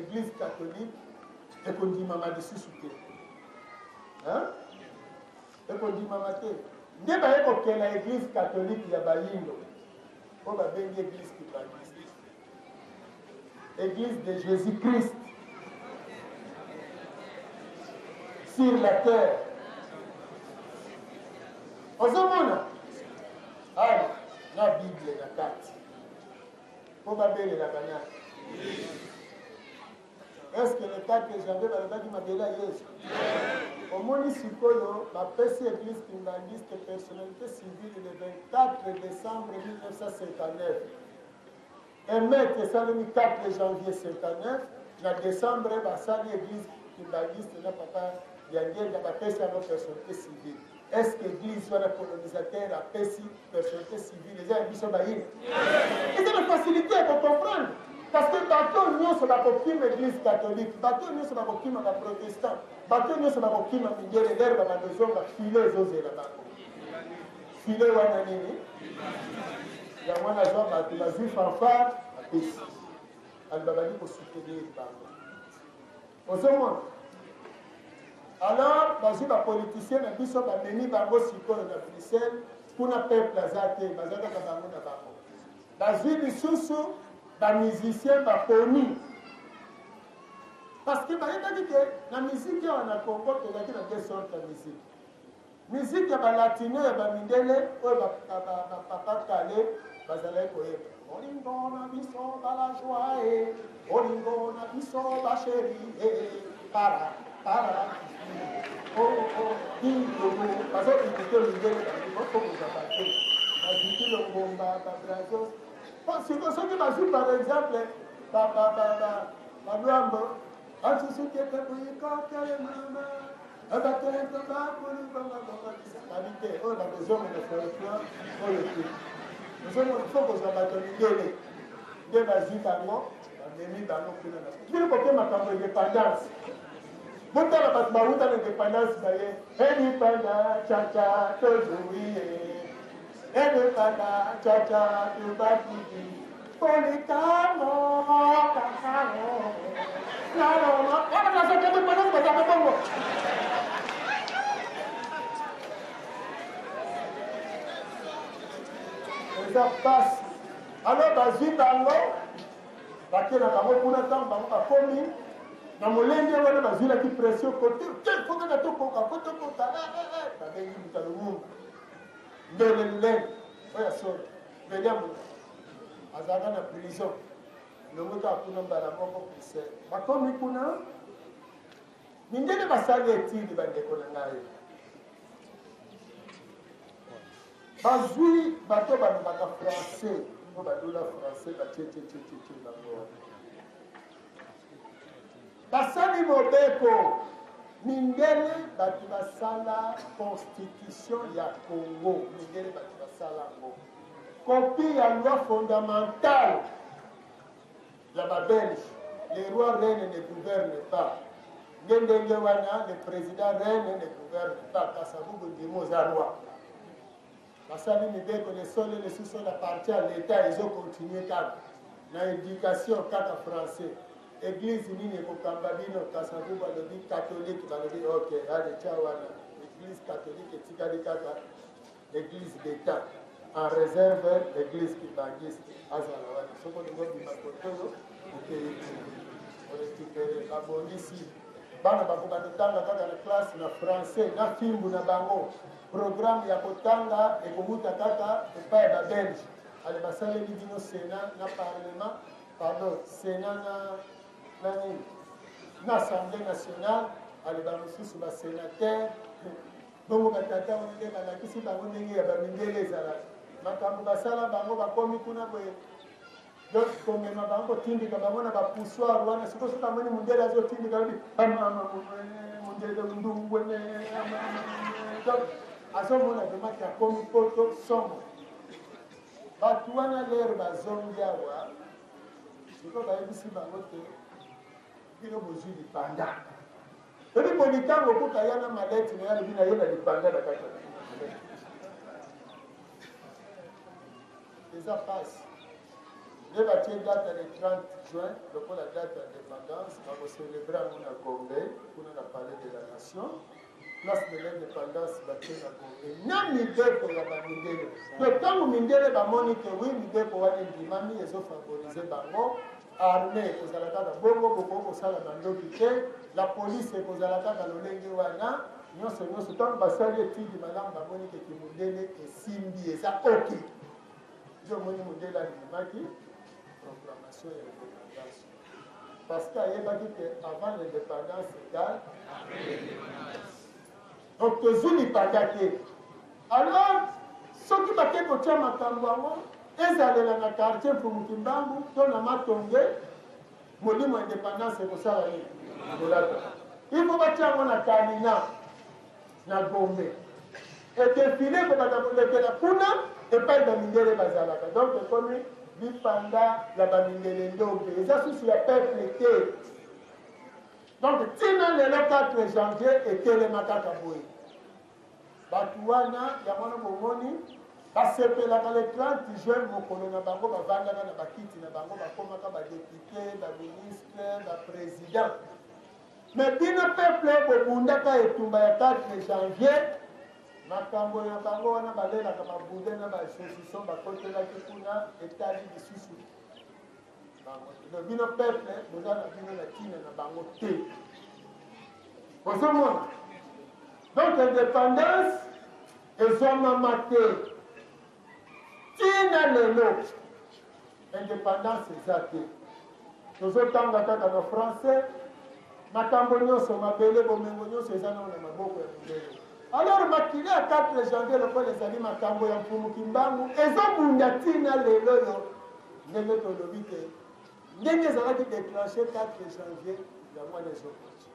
eglise catholique ekondimama lisusu te. Hein? Ekondimama te. Nde baye kokela eglise catholique ya bayindo oyo babengi eglise kimbanguiste, eglise de Jesus Christ sur la terre. Ozomona awa na Bible na kati mpo babelelaka nani? Est-ce que le 4 janvier balobaki mabele ya Yesu? Omoni sikoyo bapesi église kimbanguiste personnalité civile le 24 décembre 1959. Emet esalemi 4 janvier 59 na décembre basali église kimbanguiste na papa Diangienda bapesi yango personnalité civile. Est-ce que église wana colonisateur apesi personnalité civile eza ya biso bayini? Eza na facilité ya kocomprendre parce que bato nyonso bakokima église catholique, bato nyonso bakokima baprotestant, bato nyonso bakokima mindele, lere babanda ozonga file ezozela bango. File wana nini? Yango wana azwa bato bazwi fanfare bapesi ali babandi kosoutenir bango. Ozomona? Alors bazwi ba politiciens na biso bamemi bango sikoyo na Bruxelles, kuna peuple aza te, baza kaka bango na bango. Bazwi lisusu ba musiciens baponi parce que bayebaki ke na musique awa na Congo tozalaki na deux sortes ya musique. Musique ya ba latino ya ba mindele oyo ba ba papa kale bazalaki koyeba. Bolingo na biso ba la joie eh, bolingo na biso ba chérie eh, para para oh oh dindogo bazo imite mindele bango boko kozwa bato baziki longomba ba brazos. Siko soki bazwi par exemple ba ba ba ba ba luambo asusu kete kuyikotele mama babi te oyo bakozonga na folklore oyo te ozomona fo kozwa bato mindele nde bazwi bango bamemi bango kuna na bino koke makambo independance botala bato bawuta na independance baye edipanda chacha tozwi ye edipanda chacha tubakiki polikango kakao naloma wana nazoki independance bazaka bongo. Eza pasi. Alors bazwi bango bake na bango kuna, ntango bango bakomi na molenge wana bazwilaki pression kote te, fo kaka tokoka, fo tokoka. Eh, eh, eh. Babengi moto ya Lumumba, ndele lulenge oyo ya solo velia moto azalaka na prison longo kaka kuna mbala moko prise. Bakomi kuna, mindele basali etidi. Bandeko na ngai, bazwi bato balobaka français mpo balola français, batietietietietie bango wana, basali mobeko. Mindele bato basala constitution ya Congo, mindele bato basala yango, copie ya loi fondamentale ya Babelge. Le roi règne, ne gouverne pas. Nde ndenge wana, le président règne, ne gouverne pas. Kasavubu ndimo oza roi. Basali mibeko, le sol et le sous-sol appartient à l'État, ezocontinue kaka na éducation kaka français. Église nini ekokamba bino? Kasavubu alobi catholique. Balobi ok, ale tia wana église catholique, etikali kaka église d'État en réserve, église kimbanguiste azala wana. Soki olingi obima kote oyo, okei orécupere. Babongisi bana bakobanda kotanga kaka na classe na français na fimbu na bango. Programme ya kotanga ekowuta kaka epai ya Babelge. Ale basaleli bino sénat na parlement, pardon, sénat na nini, na Assemblée nationale. Ale bamosusu basénateur bongo, batata wana nde balakisi bango ndenge ya bamindele ezalaka. Makambo basala bango, bakomi kuna boye, donc komema bango, kotindika bango na bapoussoir wana. Sikoyo soki amoni mondele azotindika, alobi amama mondele ndungwene. Donc azomona vraiment ke akomi poto somo. Bato wana lere bazongi awa, sikoyo bayebisi bango te: bino bozwi lipanda. Ebi boni ntango okuta ya na malete na ye, alobi na ye na lipanda na kati. Eza pasi. Nde batie date le 30 juin lokola date ya indépendance. Bakocélébrer yango na Gombe kuna, na Palais de la Nation, place de l'Indépendance. Batie na Gombe na mibeko ya bamindele. To ntango mindele bamoni ke wi, mibeko wana endimami, ezofavorize bango. Armée ekozala kaka bongo, bokoki kosala bandoki te. La police ekozala kaka lolenge wana nyonso nyonso. Ntango basali etindi malamu, bamoni ke kimundele esimbi, eza ok. Nde omoni mondele andimaki proclamation ya indépendance, parce que ayebaki ke avant l'indépendance égale. Donc tozwi lipanda te. Alors soki bake kotia makambo yango, ezalela na quartier Mfumu Kimbangu to na Matonge, molimo indépendance ekosala nini? Kolata. Il faut batia yango na Kalina, na Gombe, edéfilé ekobanda kolekela kuna epai bamindele bazalaka. Donc ekomi lipanda ya bamindele ndombe, eza susu ya peuple te. Donc ntina lelo 4 janvier etelema kaka boye. Bato wana, yango wana bomoni basepelaka le 30 juin, mokolo na bango. Bavandaka na bakiti na bango, bakomaka badéputé, baministre, baprésident. Mais bino peuple bobundaka etumba ya 4 janvier, makambo na bango wana balelaka baboudin na basaucisson bakotelaki kuna, etali lisusu bango te. Bino peuple boza na bino na ntina na bango te. Ozomona, donc indépendance ezwamama te. Ntina lelo indépendance eza te. Tozotanga kaka na français. Makambo nyonso, mabele, bomengo nyonso eza nano na maboko ya mindele. Alors makili ya 4 janvier, lokola ezali makambo ya Mfumu Kimbangu, ezobunda ntina lelo oyo. Ndenge tolobi te, ndenge ezalaki déclenché 4 janvier, yango wana ezokonti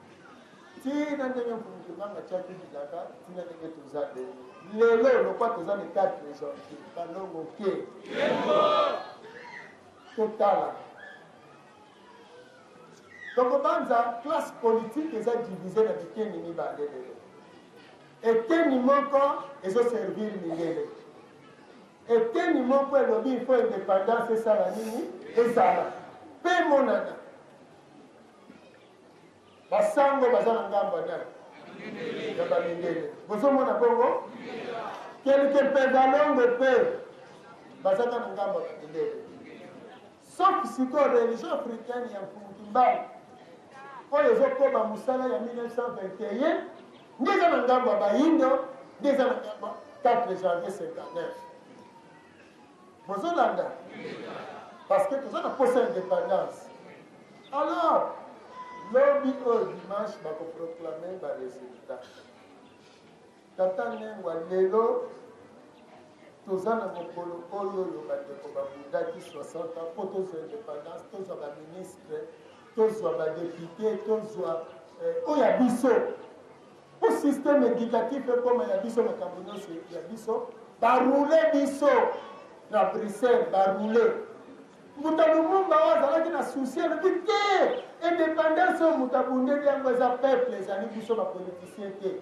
ntina ndenge Mfumu Kimbangu atiaki bilaka, ntina ndenge toza lelo. Lelo lokwa toza le 4 janvier, balongo ke totala, tokobanza classe politique eza divise na biteni mibale lelo. Eteni moko ezoservir mindele, eteni moko elobi il faut indépendance esala nini, ezala mpe emonana. Basango baza na ngambo ya nani? Ya bamindele. Bozomona bongo quelque mpe balongo mpe. Bazaka na ngambo ya bamindele. Sauf sikoyo religion africaine ya Mfumu Kimbangu oyo ezokoba mosala ya 1921 nde eza na ngambo ya bayindo, nde eza na ngambo 4 janvier 59. Bozolanda? Parce que toza na posa indépendance. Alors, lobi oyo dimanche bakoproclame ba résultat. Tata Nengwa, lelo toza na mokolo oyo oyo bandeko babundaki 60 ans mpo tozwa indépendance, tozwa ba ministre, tozwa ba député, tozwa oyo ya biso mpo système éducatif ekoma ya biso, makambo nyonso ya biso. Baroule biso na Bruxelles, baroule Mbuta Lumumba oyo azalaki na souci, alobi te, indépendance oyo moto abundeli yango eza peuple, ezali biso bapoliticien te.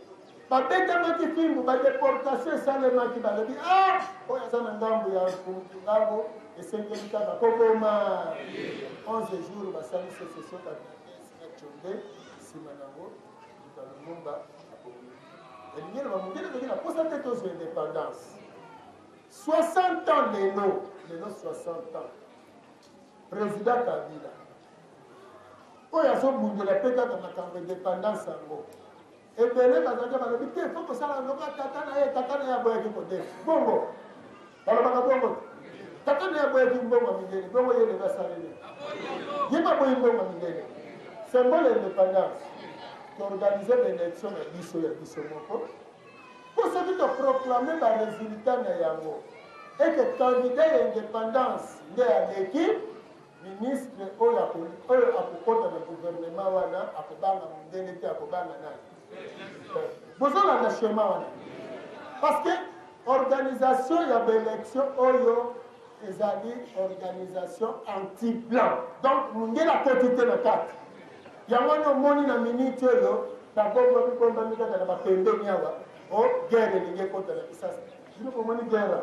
Babetamaki fimbu, badeportation esalemaki, balobi ah, oyo aza na ngambo ya ngambo, esengeli kaka koboma. 11 jours basali secession katangais na Tshombe, nsima nango Mbuta Lumumba abomi. Elingi eloba mondele ezalaki na posa te tozwa indépendance. 60 ans lelo, lelo 60 ans. Président Kabila oyo azobundela mpe kaka makambo indépendance yango, ebele bazalaki balobi te, fo kosala lokola tata na ye. Tata na ye aboyaki kodefa bongo, balobaka bongo te. Tata na ye aboyaki mbongo ya mindele, bongo ye lelo asaleli ye baboyi mbongo ya mindele. Symbole ya indépendance, toorganize baélection na biso ya biso moko, mpo soki toproclame baresultat na yango eke candidat ya indépendance nde aleki, ministre oyo akokota na gouvernement wana akobanga mondele te, akobanga nani? Bozolanda schéma wana? Parce que organisation ya baélection oyo ezali organisation anti blanc, donc mondele akoti te na kati yango wana. Omoni na minute oyo babombami bombami kaka na bapembeni awa. O guerre elingi ekota na Kisasa, bino bomoni guerre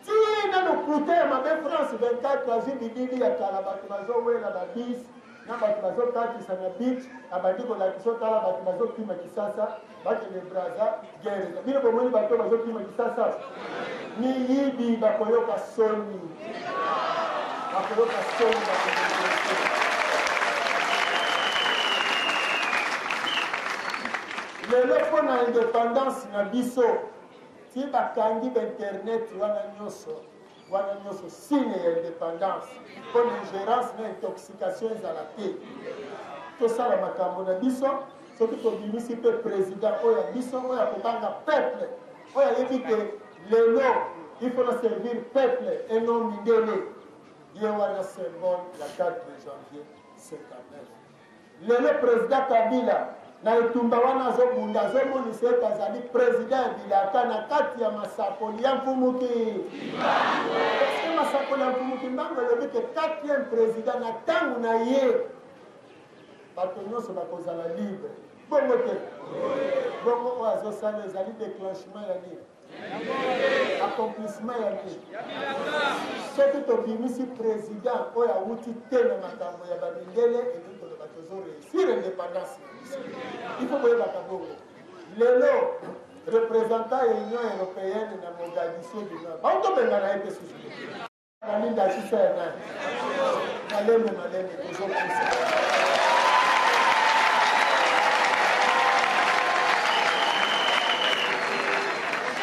tina lokuta ya mabe. France 24 azwi bilili ya kala, bato bazowela babisi na bato bazokatisa na beach, abandi kolakisa, otala bato bazokima Kisasa, bakende Braza, guerre. Bino bomoni bato bazokima Kisasa? Miyibi bakoyoka soni, bakoyoka soni, bakoyoka. Lelo mpo na indépendance na biso, ti bakangi bainternet wana nyonso, wana nyonso signe ya indépendance, mpo na ingérence na intoxication ezala te. Tosala makambo na biso. Soki tobimisi mpe président oyo ya biso, oyo akobanga peuple, oyo ayebi ke lelo il faut na servir peuple et non mindele, ye wana symbole ya 4 janvier 59. Lelo président Kabila na etumba wana azobunda, azomonisa ete azali président ya bilaka na kati ya masakoli ya Mfumu Kimbangu. Masakoli ya Mfumu Kimbangu elobi ke quatrième président, na ntango na ye bato nyonso bakozala libre. Bongo te? Bongo oyo azosala ezali déclenchement ya nini? Accomplissement ya nini? Soki tobimisi président oyo awuti te na makambo ya bamindele, elingi koloba tozoréussir indépendance na biso. Il faut boyebaka bongo. Lelo représentant ya Union européenne na Mogadiscio du Nord bautobengana ye mpe susu nani? Ndakisa ya nani? Malembe malembe tozopusa.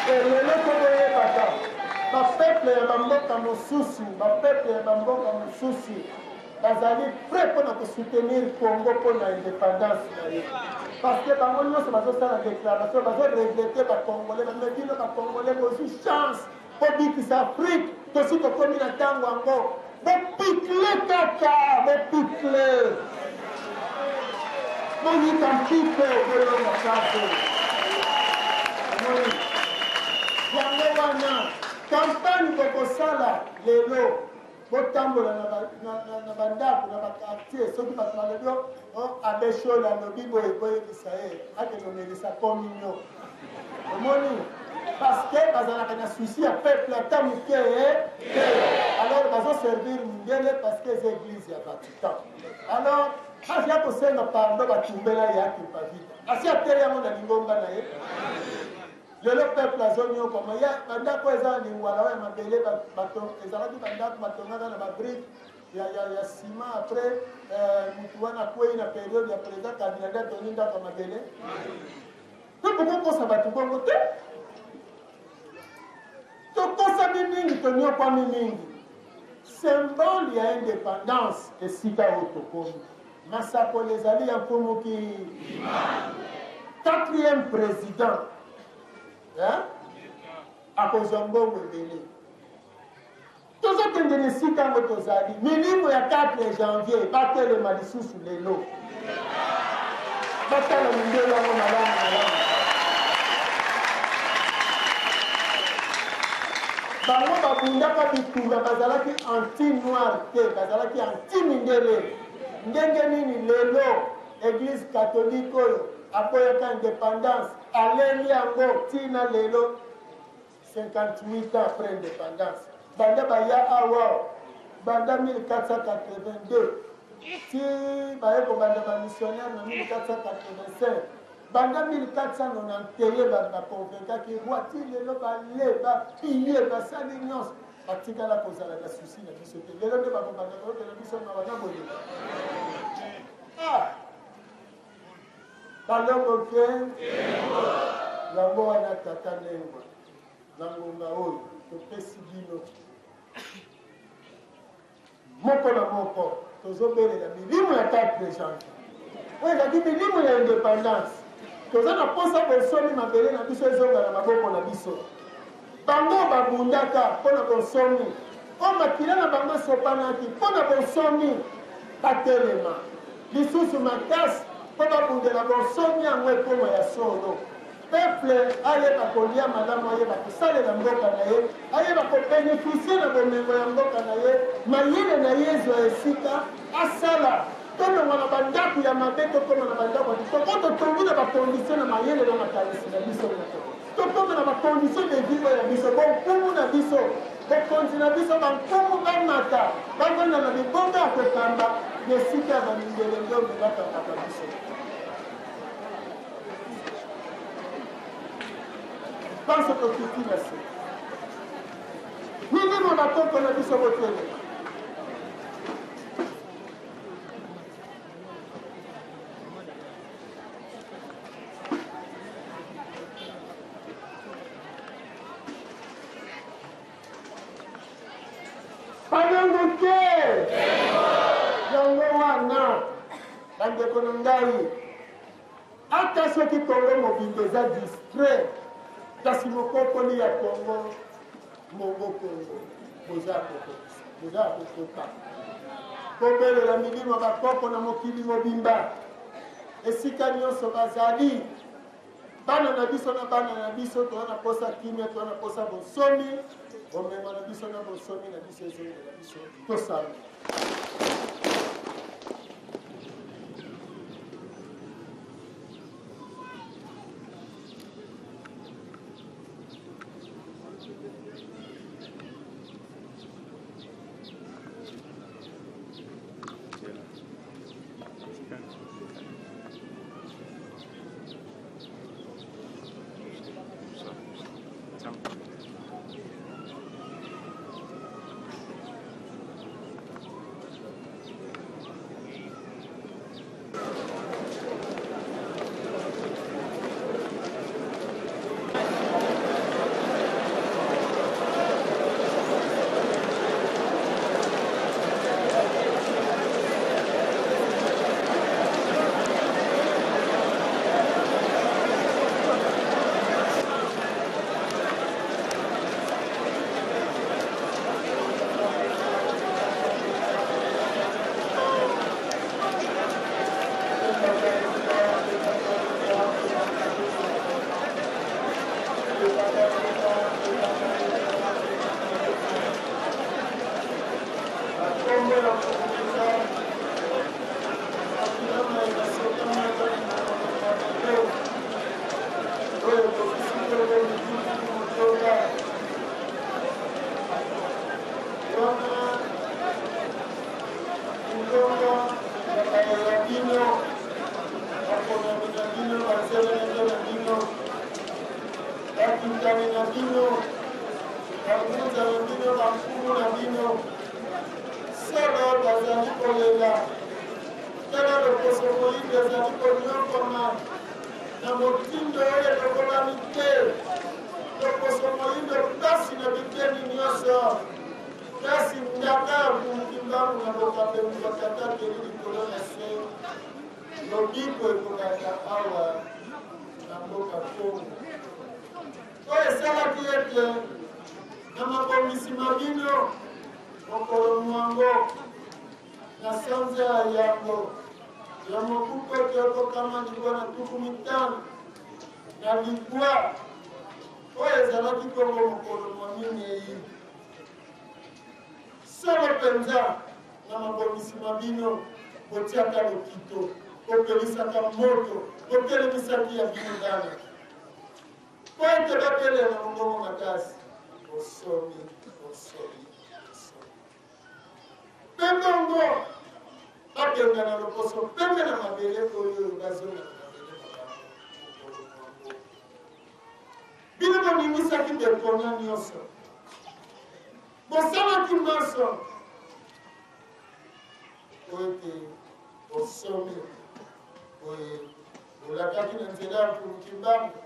Lelo toboyebaka bapeuple ya bamboka mosusu, bapeuple ya bamboka mosusu bazali prêt mpona kosoutenir Congo mpona indépendance na ye, parce que bango nyonso bazosala déclaration, bazoregretter. Bacongolais bame, bino bacongolais bozwi chance kobikisa Afrique. Tosi tokomi na ntango yango. Bopikle kaka, bopikle, boyika mpiko, bolonga kako. Omoni yango wana campagne bokosala lelo, botambola na bandako, na baquartier. Soki bato balobi abbé Shole alobi boye, boyebisa ye akende omelisa communion. Omoni, parce que bazalaka na souci ya peuple ata moke te. Alors bazoservir mindele, parce que eza église ya Vatican. Alors asi akosenga pardon, batumbela ye akimpa vita, asi ateli yango na lingomba na ye. Lelo peuple azonyokwama ya bandako eza na lingwala oyo ya mabele ezalaki bandako batongaka na babrike ya, ya, ya ciment après euh, mutu wana akwei na periode ya président Kabila nde atongi ndako ya mabele mpe bokokosa bato bongo te tokosami mingi tonyokwami mingi symbole ya independance esika oyo tokomi masakoli ezali ya mfumuki quatrième président hein? Akozwa mbongo ebele tozokende na esika yango tozali milimo ya 4 janvier batelema lisusu lelo batala mindele yango malamu malamu bango babundaka bitumba bazalaki anti noir te bazalaki anti mindele ndenge nini lelo eglise catholique oyo aboyaka independance aleli yango ntina lelo 58 ans après independance banda baya awa banda 1482 ti baye kobanda bamissionnaire na 1485 banda 1491 bato baconvaincaki roi ti lelo bale bapilie basali nyonso batikala kozala na susi na biso te lelo nde bakobanda koyokela biso mawa na bolingo ah! Balongo mpe yango wana tata Nengwa na ngonga oyo topesi bino moko na moko tozobelela milimo ya 4 janvier oyo ezalaki milimo ya independance toza na mposa bonsomi mabele na biso ezonga na maboko na biso bango babundaka mpo na bonsomi oyo makila na bango esopanaki mpo na bonsomi batelema lisusu makasi mpo babundela bonsomi yango ekoma ya solo. Peuple ayeba kolia malamu, ayeba kosalela mboka na ye, ayeba kobenefisie na bomengo ya mboka na ye, mayele na ye ezwa esika asala. Tolongwa na bandako ya mabe tokoma na bandako ya kitoko, totongi na bakondisio na mayele na makanisi na biso moko, tokoma na bakondisio de vie oyo ya biso, bonkumu na biso Bokonzi na biso, bankumu bamata, bavanda na libonga ya kokamba na esika ya bamindelendonde bakambaka biso. Banso tokiti na se. Milimo bakoko na biso botelema. Balongo te. Yango wana bandeko na ngai, ata soki Kongo mobimba eza distrait, kasi mokokoli ya Kongo mongo Kongo boza kokokisa, boza kokoka kobelela milimo bakoko na mokili mobimba esika nyonso bazali. Bana na biso na bana na biso toza na posa kimia, toza na posa bonsomi, bomengo na biso na bonsomi na biso ezongela biso tosala. bankumu na bino. Solo bazali kolela. Tala loposo moyindo ezali konyokwama na motindo oyo elongobani te. Loposo moyindo mpasi na biteni nyonso. Kasi ndaka ya Mfumu Kimbangu na bokambemi bwa Tata Keli likolo na se, lobiko ekobanda awa na mboka Kongo. Oyo esalaki ete na mabongisi ma bino mokolo mwango na sanza ya yambo ya mobu nkoto yoko 59, oyo ezalaki bongo mokolo mwa minei. Solo mpenza, na mabongisi ma bino, botiaka lokito, bopelisaka moto, botelemisaki ya bino bana mpo ete batelema mongongo makasi, Bosomi, bosomi, bosomi. Mpe bongo babengana loposo pembe na mabele oyo bazonga na mabele na bango mokolo mwango. Bino boningisaki bekona nyonso, bosalaki manso po ete bosomi boye bolakaki na nzela ya Mfumu Kimbangu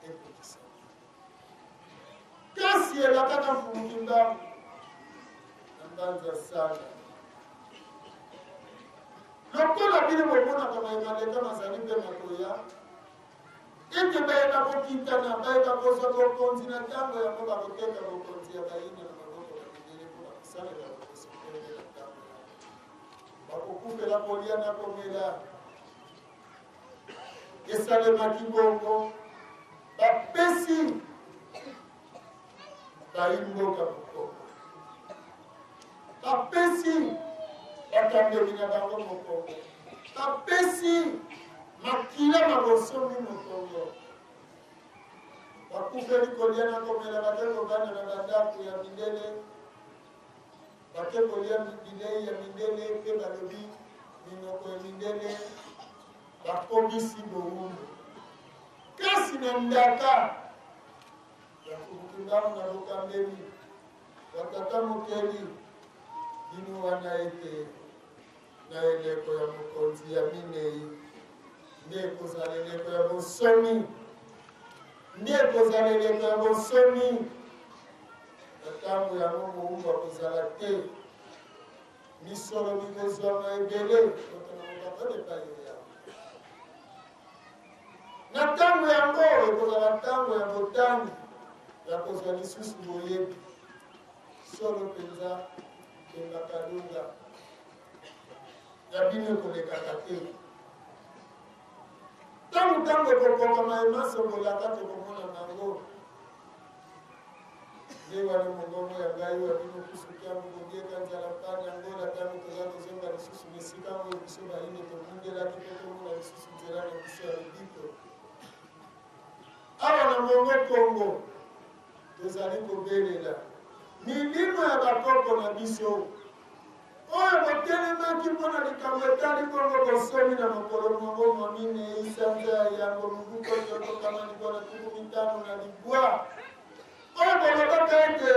ekokisama. Kasi elakaka Mfumu Kimbangu na mbanza sana lokola bino bomonaka maye maleka mazali mpe makoya Ete baye bakokitana, baye bakozwa bokonzi na ntango yango bakoteka bokonzi ya bayina na maboko na mindele mpo na kosalela lokoso pembe na ntango yango. Bakokufela kolia na komela. Esalemaki bongo, bapesi bayi mboka mokongo, bapesi bakambeli na bango mokongo, bapesi makila ma bonsomi mokongo, bakufeli kolia na komela, bake kovanda na bandako ya mindele, bake kolia bilei ya mindele mpe balobi minoko ya mindele, bakomisi bowumbu. Kasi na ndaka ya Mfumu Kimbangu na bokambeli bwa Tata Mokeli, bino wana ete na eleko ya mokonzi ya minei nde ekozala eleko ya bonsomi, nde ekozala eleko ya bonsomi. Na ntango yango mowumbu akozala te, misolo mikozwama ebele moto na moto akota epai ya Na ntango yango, ekozala ntango ya botangi, ya kozwa lisusu boyebi. Solo mpenza, Pemba Kalunga, ya bino ekolekaka te. Ntango ntango ekokoka maye manso bolaka tokomona nango. Nde wana mongongo ya ngai wa bino kusu kiambu bobieka nzala mpani Angola ntango toza kozonga lisusu na esika oyo biso bayindo tobungelaki mpo tomona lisusu nzela na biso ya lobiko. Awa na mongo Kongo tozali kobelela milimo ya bakoko na biso oyo botelemaki mpo na likambo etali bongo bonsomi na mokolo mwango mwa minei sanza ya yambo mobu 1959, oyo bolobaka ete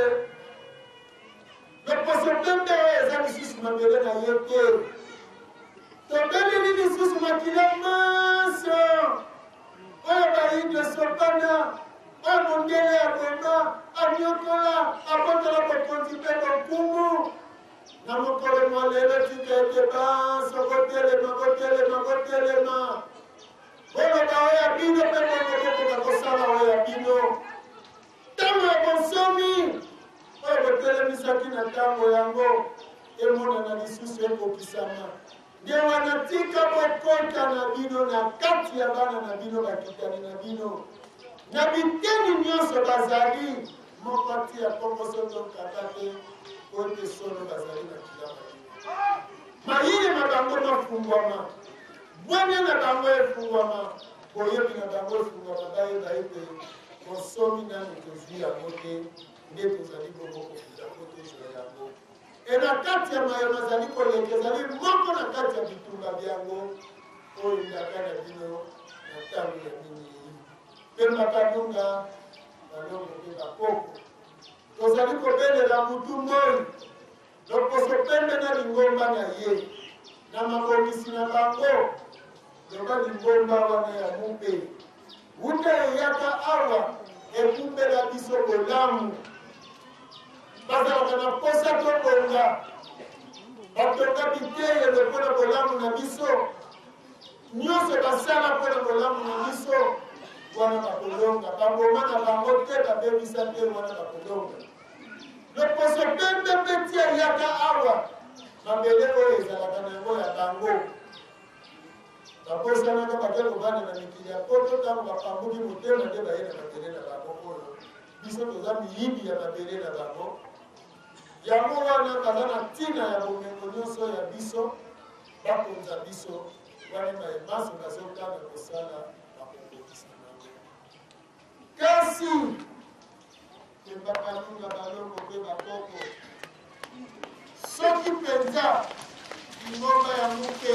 loposo pembe oyo eza lisusu mabele na ye te, tobeleli lisusu makila manso oyo bayindo esopana, oyo mondele aboma, anyokola, abotola bokonzi mpe bonkumu. Na mokolo mwa lelo, tika ete banso botelema, botelema, botelema, boloba oyo ya bino mpe bongo bokoka kosala oyo ya bino. Ntango ya bonsomi oyo botelemisaki na ntango yango emonana lisusu ekokisama. Nde wana tika bokota na bino na kati ya bana na bino, bakitani na bino, na biteni nyonso bazali moko atia nkombo soki nkaka te, po ete solo bazali makila ma bino. Mayele ma bango mafungwama, bwanya na bango efungwama, boyebi na bango efungwama, bayeba ete bonsomi nanu tozwi yango te, nde tozali bongo kobunda mpo tozwa yango. E na kati ya maye mazali koleka ezali moko na kati ya bitumba byango oyo ndaka na bino na ntango ya minei. Mpe makalunga, balongo mpe bakoko. Tozali kobelela butu moi loposo pembe na lingomba na ye na mabongisi na bango. Loba lingomba wana ya mupe wuta eyaka awa ekumbela biso bolamu. Bazalaka na mposa tobonga, batonga biteyelo mpo na bolamu na biso. Nyonso basala mpo na bolamu na biso, wana bakolonga. Baboma na bango te, babebisa te, wana bakolonga. Loposo pembe mpe tia yaka awa, mabele oyo ezalaka na yango ya bango. Babosanaka bake kovanda na mikili ya poto, ntango bapambuki motema nde baye na mabele na bango oyo biso toza miyibi ya mabele na bango. Yango wana baza na ntina ya bomengo nyonso ya biso, bakonza biso wana maye manso bazokana kosala bakokokisa nango. Kasi Pemba Kalunga balongo mpe bakoko, soki mpenza lingomba ya muke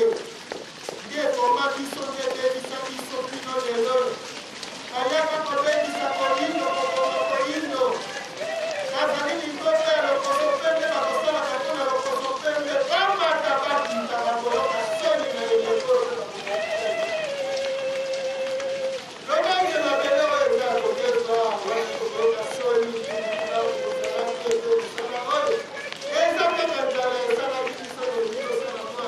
nde eboma biso nde ebebisa biso kino lelo, bayaka kobebisa koyindo koboma koyindo, bazali lingomba ya lokoso pembe, bakosalaka mpo na lokoso pembe, bamata bakita bakoyoka soni na eleko oyo mpe bakobongisa. Lolenge mabele oyo eza ya kobeba, wapi kokoyoka soni, kozala te to mosala oyo eza kaka nzala esalaki biso tolingi kosala mwa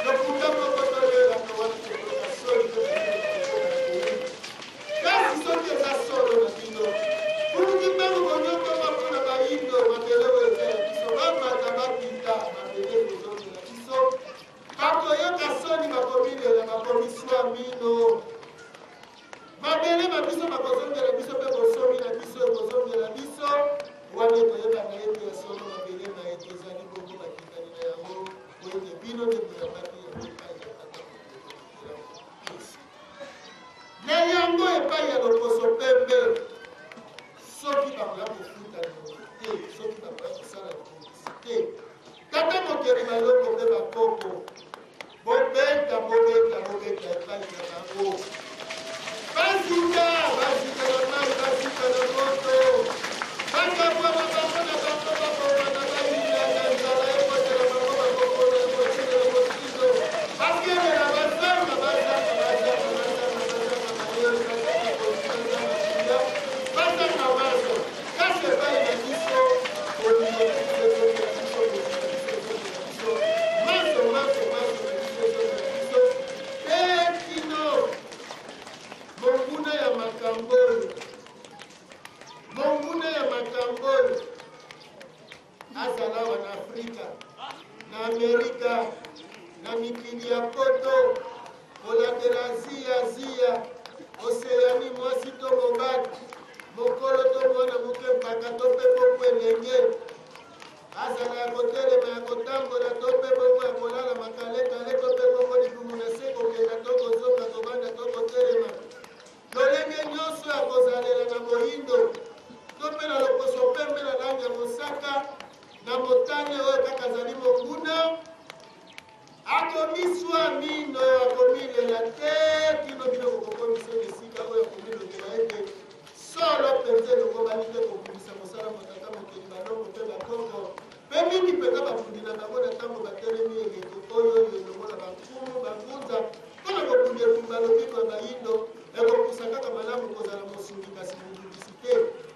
lokuta moko tolelaka, wapi kokoyoka soni to kasi soki eza solo na bino buluki mbangu konyokama mpo na bayindo mabele oyo eza ya biso bamata bakita mabele ekozongela biso Bakoyoka soni, bakomilela, bakomiswa mino. Mabele ma biso makozongela biso, mpe bosomi na biso ekozongela biso. Wana ekoyebana ete ya solo mabele maye tozali bongo bakitani na yango, mpo ete bino nde boyambaki yango epai ya Tata Mokeli na yango epai ya loposo pembe. Soki bakoya kofuta niongo te, soki bakoya kosala libongisi te, Tata Mokeli balongo mpe bakoko, bobeta, bobeta, bobeta epai na bango. Bazinga, bazinga na mai, bazinga na moto, bakabwana bango na bango, babomana, bayinana, nzala ekotela bango, bakokona motindo na motindo, bakelela, bazanga, bazanga, bazanga, bazanga, bazanga mayele, bazanga bozwi, bazanga kimia, bazanga manso. Kasi epai na biso, bolingo na biso ezongela biso, bozwi na biso ezongela biso, manso, manso, manso na biso ezongela biso, mpe kino monguna ya makambo oyo, monguna ya makambo oyo azala awa na Afrika, na Amerika, na mikili ya poto, kolandela Azia, Azia, Oseani, mwasi to mobali, mokolo to mwana moke, mpaka to mpe bongo elenge, azala ya kotelema, ya kotambola to mpe bongo ya kolala makalekale to mpe bongo libumu na se, kokenda to kozonga, kovanda to kotelema, lolenge nyonso ya kozalela na moindo to mpe na loposo pembe, na langi ya mosaka, na motane, oyo kaka azali monguna, akomiswa mino, akomilela te kino bino bokokomisa na esika oyo akomilobela ete solo mpenza elongobani te kobundisa mosala mwa Tata Mokeli balongo mpe bakoko, mpe mingi mpenza babundi na bango na ntango batelemi eleko oyo oyo elongo na bankumu bangunza mpo na kobunda etumba lobiko ya bayindo. Ekopusa kaka malamu kozala mosungi kasi mobundisi te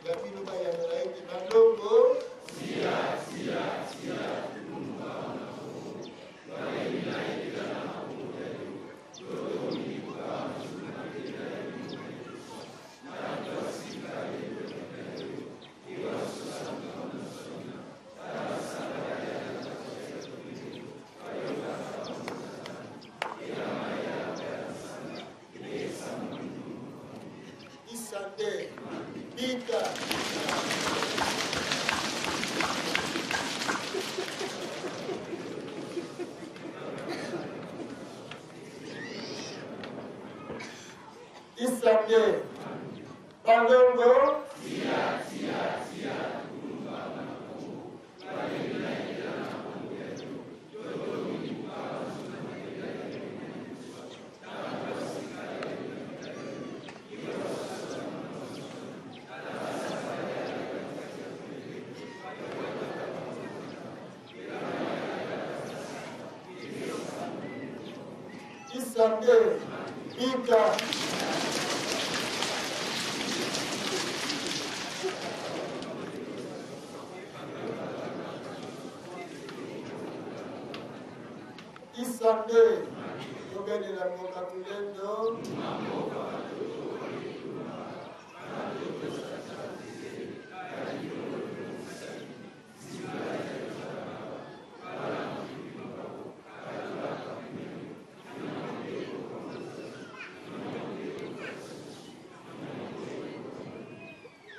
ya bino. Bayanola ete balongo. Sia, sia, sia, Lumba na Congo, bayebi na ete eza na maboko ya yo, yo tolingi kokaba masumu na tela ya elimo na ekufa, na ntwa sika ya eloko na yo, ewa sosantu na sona, tala basala ya ya na ya tolelo, bayoka kaka mosala, ela maya ya basala, esa molimo. Isande, bika. Isande, Bandongo. Sia, sia, sia, Lumba na Congo, bayebi na ete eza na maboko ya yo, yo tolingi kokaba masumu na tela ya elimo na ekufa, tala ntwa sika ya eloko na yo, ewa sosantu na sona, tala basala ya ya na kati ya tolelo, Isange, Bika. Isange, tobelela mboka tulendo.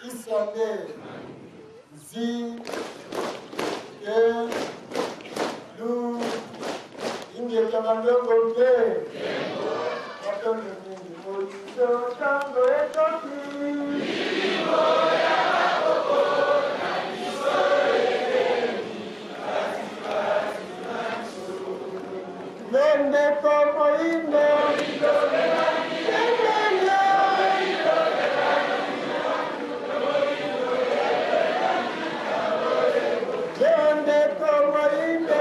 Isande, Zi, Ke, Lu, Ingeta Bandongo Mpe, Matondo mingi, Moyindo tango ekoki. Ndeko moyindo, Ndeko moyindo,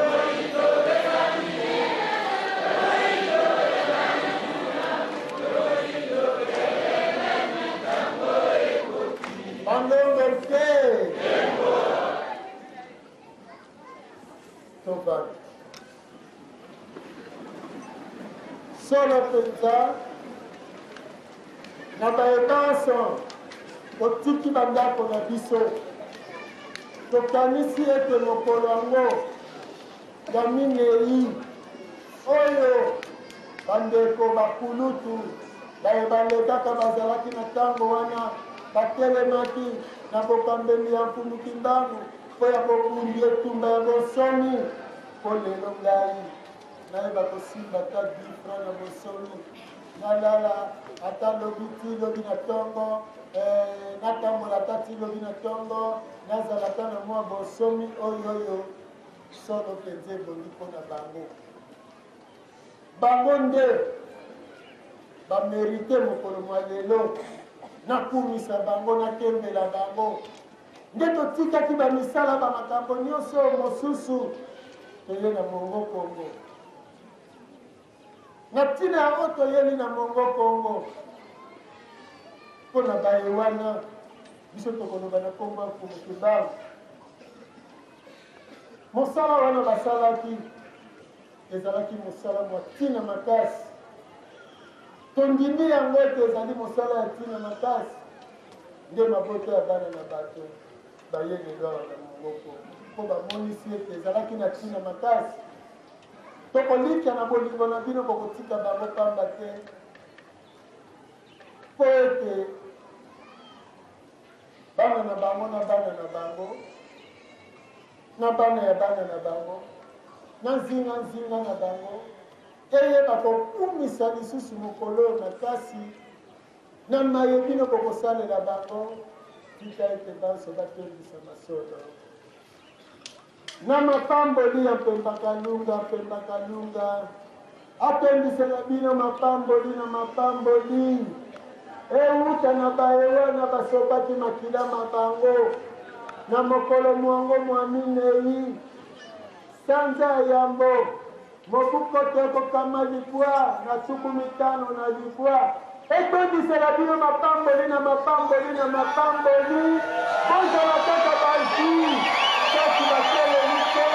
Bandongo te. Tovanda. Solo mpenza, na baye banso totiki bandako na biso, tokanisi ete mokolo yango ya minei oyo bandeko bakulutu baye balekaka bazalaki na ntango wana batelemaki na bokambeli ya Mfumu Kimbangu mpo ya bobundi etumba ya bonsomi, mpo lelo ngai nayeba kosimba ata 10 francs na bonsomi, nalala ata lobi ti lobi na ntongo, eh, natambola ata ti lobi na ntongo, nazala ata na mwa bonsomi oyo oyo solo mpenza ebongi mpo na bango. Bango nde bamerite mokolo mwa lelo nakumisa bango, nakembela bango. Nde totikaki bamisala ba makambo nyonso mosusu, toye na Mongo Kongo. Na ntina yango toyeli na Mongo Kongo mpo na baye wana biso tokoloba na nkombo ya Mfumu Kimbangu. Mosala wana basalaki ezalaki mosala mwa ntina makasi. Tondimi yango ete ezali mosala ya ntina makasi. Nde mabota ya bana na bato baye lelo awa na mongoko mpo bamonisi ete ezalaki na ntina makasi. Tokolikya na bolingo na bino bokotika bango pamba te, mpo ete bana na bango na bana na bango na bana ya bana na bango na nzinganzinga na bango eyeba kokumisa lisusu mokolo oyo makasi na maye bino bokosalela bango. Tika ete banso batondisa masolo na mapamboli ya Mpemba Kalunga. Mpemba Kalunga atondisela bino mapamboli na mapamboli ewuta na baye wana basopaki makila ma bango na mokolo mwango mwa minei sanza ya yambo mobu koto ekokama 959. Etondisela bino mapamboli na mapamboli na mapamboli. Bozala kaka bazwi, kasi batelemi te.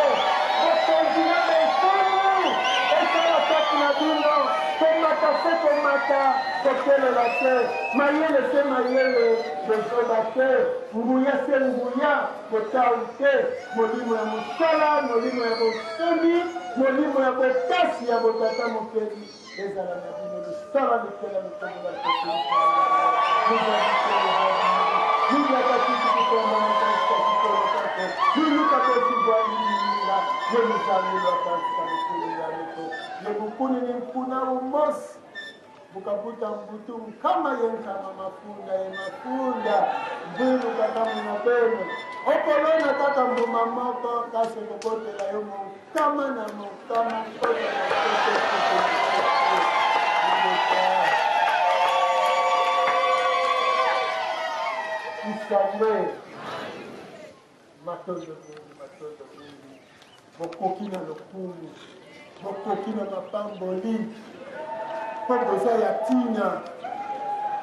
Bokonzi na bonkumu esala kati na bino, komata se komata, kotelela te, mayele se mayele, bozoba te, nguya se nguya, botau te, molimo ya mosala, molimo ya bosomi, molimo ya bokasi ya botata mokeli ezala na bino. Lusala lukela lukobola yebukuni ni nkuna umosi bukabuta mbutu nkama ye nkama mafunda ye mafunda mbulu kaka muna pene okolona kaka mbuma moko kasi ekobotela yo mokama na mokama nkoto na nkoto. Isambe matondo mingi, matondo mingi, bokoki na lokumu, bokoki na mapamboli. Mpo boza ya ntina.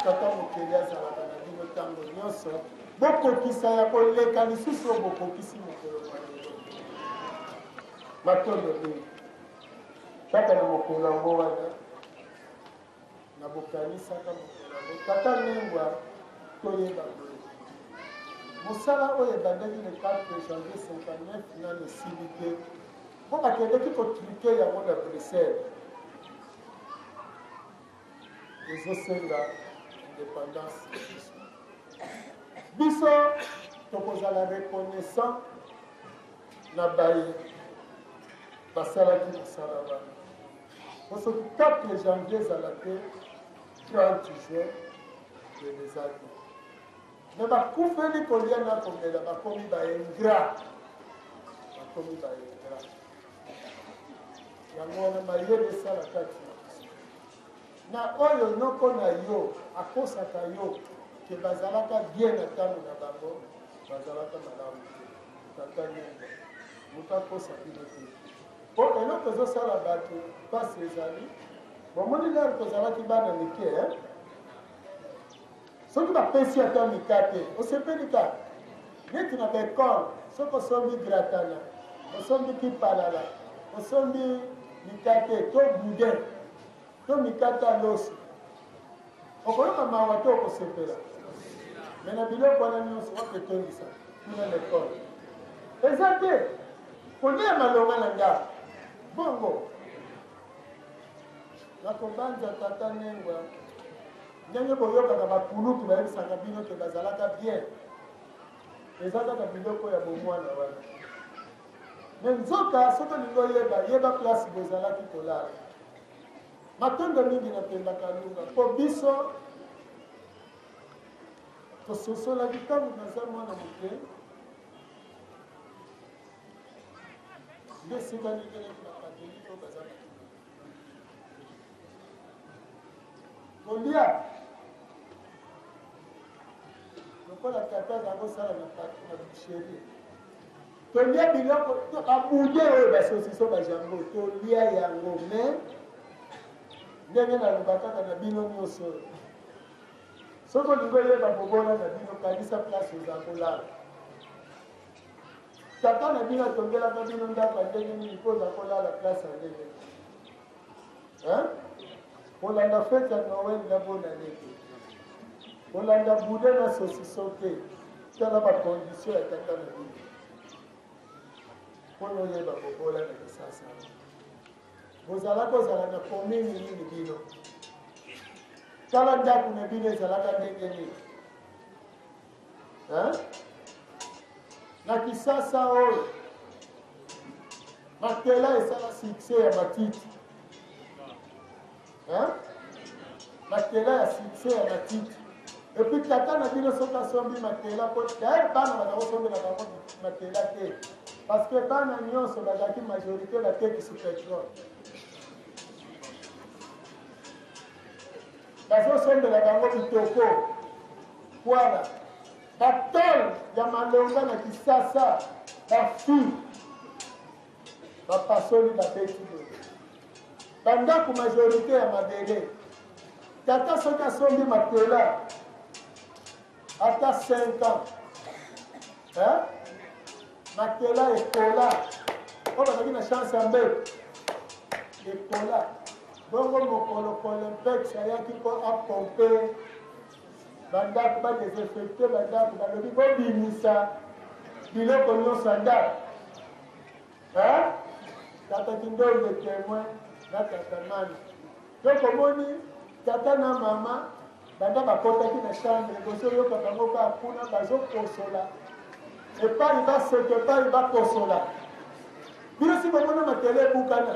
Tata Mokeli azalaka na bino ntango nyonso. Bokokisa ya koleka lisusu oyo bokokisi mokolo mwa lelo. Matondo mingi. Kaka na mokolo yango wana, na bokanisaka mokolo yango, Tata Nengwa, toyeba boye, mosala oyo ebandaki le 4 janvier 59 nano esili te, mpo bakendeki kotruke yango na Bruxelles. Ezosenga independance na biso. Biso tokozala reconnaissant na baye basalaki mosala wana. Po soki 4 janvier ezala te, 30 juin pene eza te. Me bakufeli kolia na komela bakomi ba ingrat, bakomi ba ingrat. Yango wana mayele esala kati na biso. Na oyo noko na yo akosaka yo ke bazalaka bien na tango na bango, bazalaka malamu te. Tata Nyemba, moto akosa bino te. Po eloko ezosala bato pasi ezali, bomoni lere tozalaki bana mike, eh? Soki bapesi ata mikate, osepeli kaka. Neti na baekole, soki osombi gratana, osombi kipalala, osombi mikate to boudin to mikate ya loso, okoyoka mawa to okosepela? Me na biloko wana nyonso wapi etondisa kuna na ekole? Eza te kolia malonga na ndako bongo. Nakobanza tata Nengwa ndenge boyokaka bakulutu bayebisaka bino ke bazalaka bien, eza kaka biloko ya bomwana wana. Me nzoka soki olingi oyeba, yeba place bozalaki kolala. Matondo mingi na Pemba Kalunga mpo biso tososolaki ntango naza mwana moke nde esika ningelaki bakatolike oyo baza na kolia lokola tata aza kosala na boucherie, tolia biloko babude oyo basosiso bajambo tolia yango. Me ndenge naloba kaka na bino nyonso oyo, soki olingi oyeba bobola na bino, kanisa place oza kolala. Tata na bino atongelaka bino ndako ya ndenge nini mpo oza kolala place ya ndenge nini? Kolanda fete ya Noël na bonne année te, kolanda boudin na saucisson te. Tala bacondition ya tata na bino mpona oyeba bobola na Kisasa. Bozala kozala na commune nini bino? Tala ndako na bino ezalaka ndenge nini? Na Kisasa oyo matela esala succès ya matiti, hein? Matela ya succès ya matiti. Epuis tata na bino soki asombi matela, po d'ailleurs bana baza kosombela bango matela te, parce que bana nyonso bazalaki majorité batekisi petrole, bazosombela bango bitoko kwala batole ya malonga na Kisasa, bafi bapasoli babeti boye bandako majorité ya mabele. Tata soki asombi matela ata 5 ans, hein? Matela ekola oyo bazalaki na chance ya mbeto ekola bongo. Mokolo Colompex ayaki mpo apompe bandako, badesinfecte bandako, balobi bobimisa biloko nyonso ya ndako. Tata Kindombe témoin na tata Mani. Tokomoni tata na mama banda bakotaki na chambre, bozoyoka bango kaka kuna bazokosola epai baseka epai bakosola. Bino si bomona matele ebukana,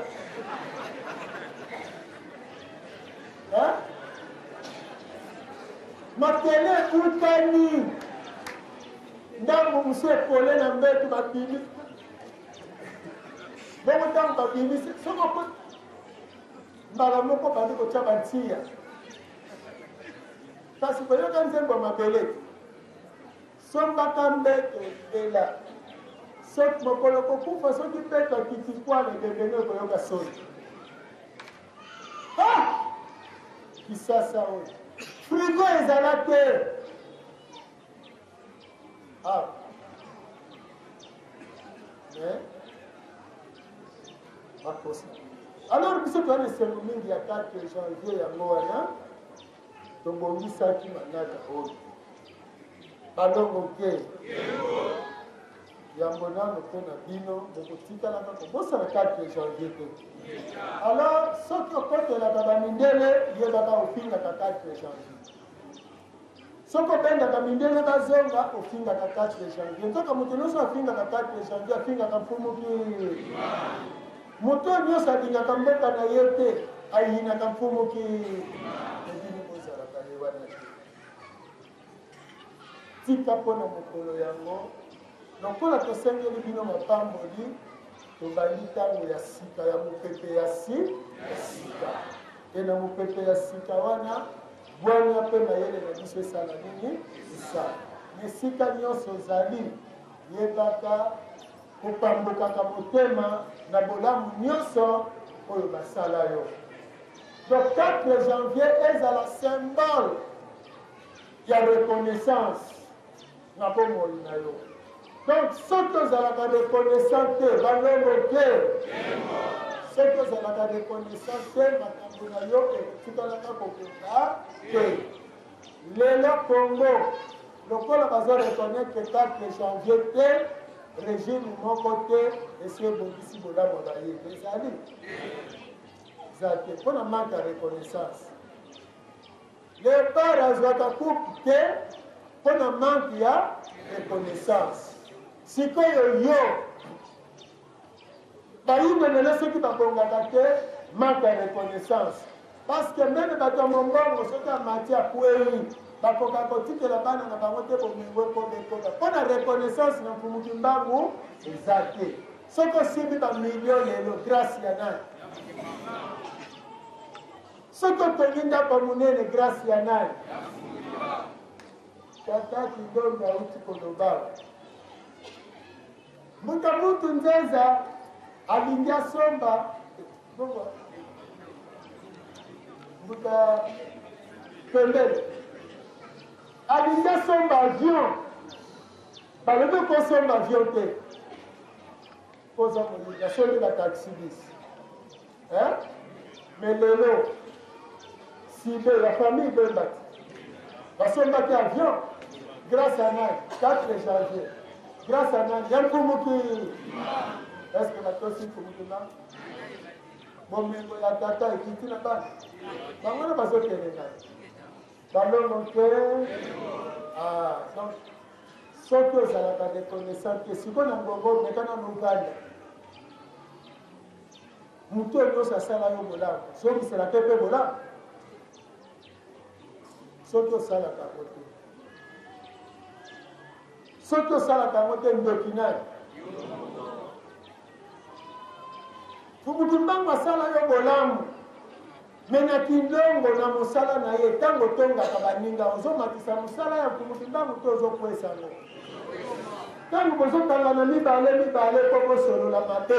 matele ebukani, ndambo mosu ekole na mbeto, babimi bongo. Ntango babimisi, soki mbala moko bandi kotya bantiya, kasi koyoka nzembo ya mabele, sombaka mbeto libela, soki mokolo kokufa, soki mbeto akiti kwana ebebenge, ekoyoka soni. Kisasa oyo frigo ezala te. Ah. Mais bakosa. Alors biso toza na esengo mingi ya 4 janvier yango wana tobongisaki manaka oyo balongo te yambo nano mpo na bino bokotikalaka kobosana 4 janvier te. Alors soki okotelaka bamindele yebaka ofingaka 4 janvier. Soki obengaka mindele bazonga ofingaka 4 janvier. Nzoka moto nyonso afingaka 4 janvier afingaka mfumu ki moto oyo nyonso alingaka mboka na ye te ayinaka mfumu ki ebino bozalaka ye wana te. Tika mpo na mokolo yango, lokola tosengeli bino mapamboli, tobandi ntango ya sika ya mopepe ya si ya sika. E na mopepe ya sika wana, bwanya mpe mayele na biso esala nini? Esala. Na esika nyonso ozali, yebaka kopambukaka motema na bolamu nyonso oyo basala yo. Donc 4 janvier ezala symbole ya reconnaissance na bomoi na yo. Donc soki ozalaka reconnaissant te, balongo te. Soki ozalaka reconnaissant te, makambo na yo ekotikalaka kobonga te. Lelo Congo lokola bazo reconnaître 4 janvier te, régime moko te esi ebongisi bolamu ya baye ezali eza te mpo na manque ya reconnaissance. Leopard azwaka coupe te mpo na manque ya reconnaissance. Sikoyo yo bayindo lelo soki babongaka te manque ya reconnaissance parce que meme bato ya mombongo soki amati akwei bakoka kotikela bana na bango te bomengo ekoba ekoba mpo na reconnaissance na mfumu Kimbangu eza te. Soki osimbi bamilio lelo grâce ya nani? Soki otongi ndako ya monene grâce ya nani? Tata Kindombe auti koloba mbuta mutu nzeza alingi asomba mbuta pembeni alingi asomba avion, balobi okosomba avion te mpo oza moyibi, asombi ba taxi bis. Hein? Mais lelo sibe ya famille Bemba ti basombaki avion grâce à nani? 4 janvier grâce à nani? Ya Mfumuki. Est-ce que batosi Mfumuki na bomengo ya tata ekiti na bana bango na bazokende nani balongo te? Ah, donc soki ozalaka reconnaissant te sikoyo na ngongo meka nanu ovanda moto oyo nyonso asala yo bolamu zongisela te mpe bolamu soki osalaka yango te soki osalaka yango te ndoki nani Mfumu Kimbangu asala yo bolamu me na kindongo na mosala na ye ntango otongaka baninga ozomatisa mosala ya Mfumu Kimbangu to ozokwesa yango ntango bozokangana mibale mibale mpo bosolola mabe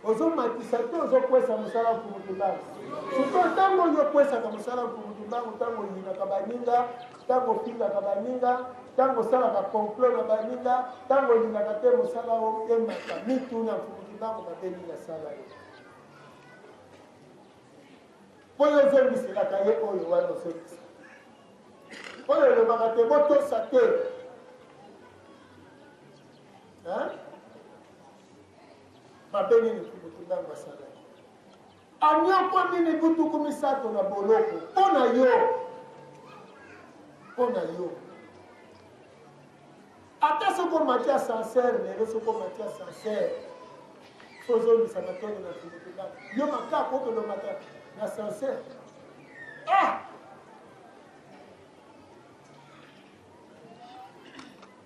ozomatisa te ozokwesa mosala ya Mfumu Kimbangu sikoyo ntango oyo okwesaka mosala ya Mfumu Kimbangu ntango oyinaka baninga ntango ofingaka baninga ntango osalaka complot na baninga ntango olingaka te mosala oyo emata mituna Mfumu Kimbangu mabe nini asala yo mpo yo ozongiselaka ye oyo wana ozongisa oyo olobaka te botosa te mabe nini Mfumu Kimbangu asalaki anyokwami mibu 30 na boloko mpo na yo mpo na yo ata soki omati ascenseur lelo soki omati ascenseur ozongisa matondo na Mfumu Kimbangu yo makako okende omata na ascenseur ah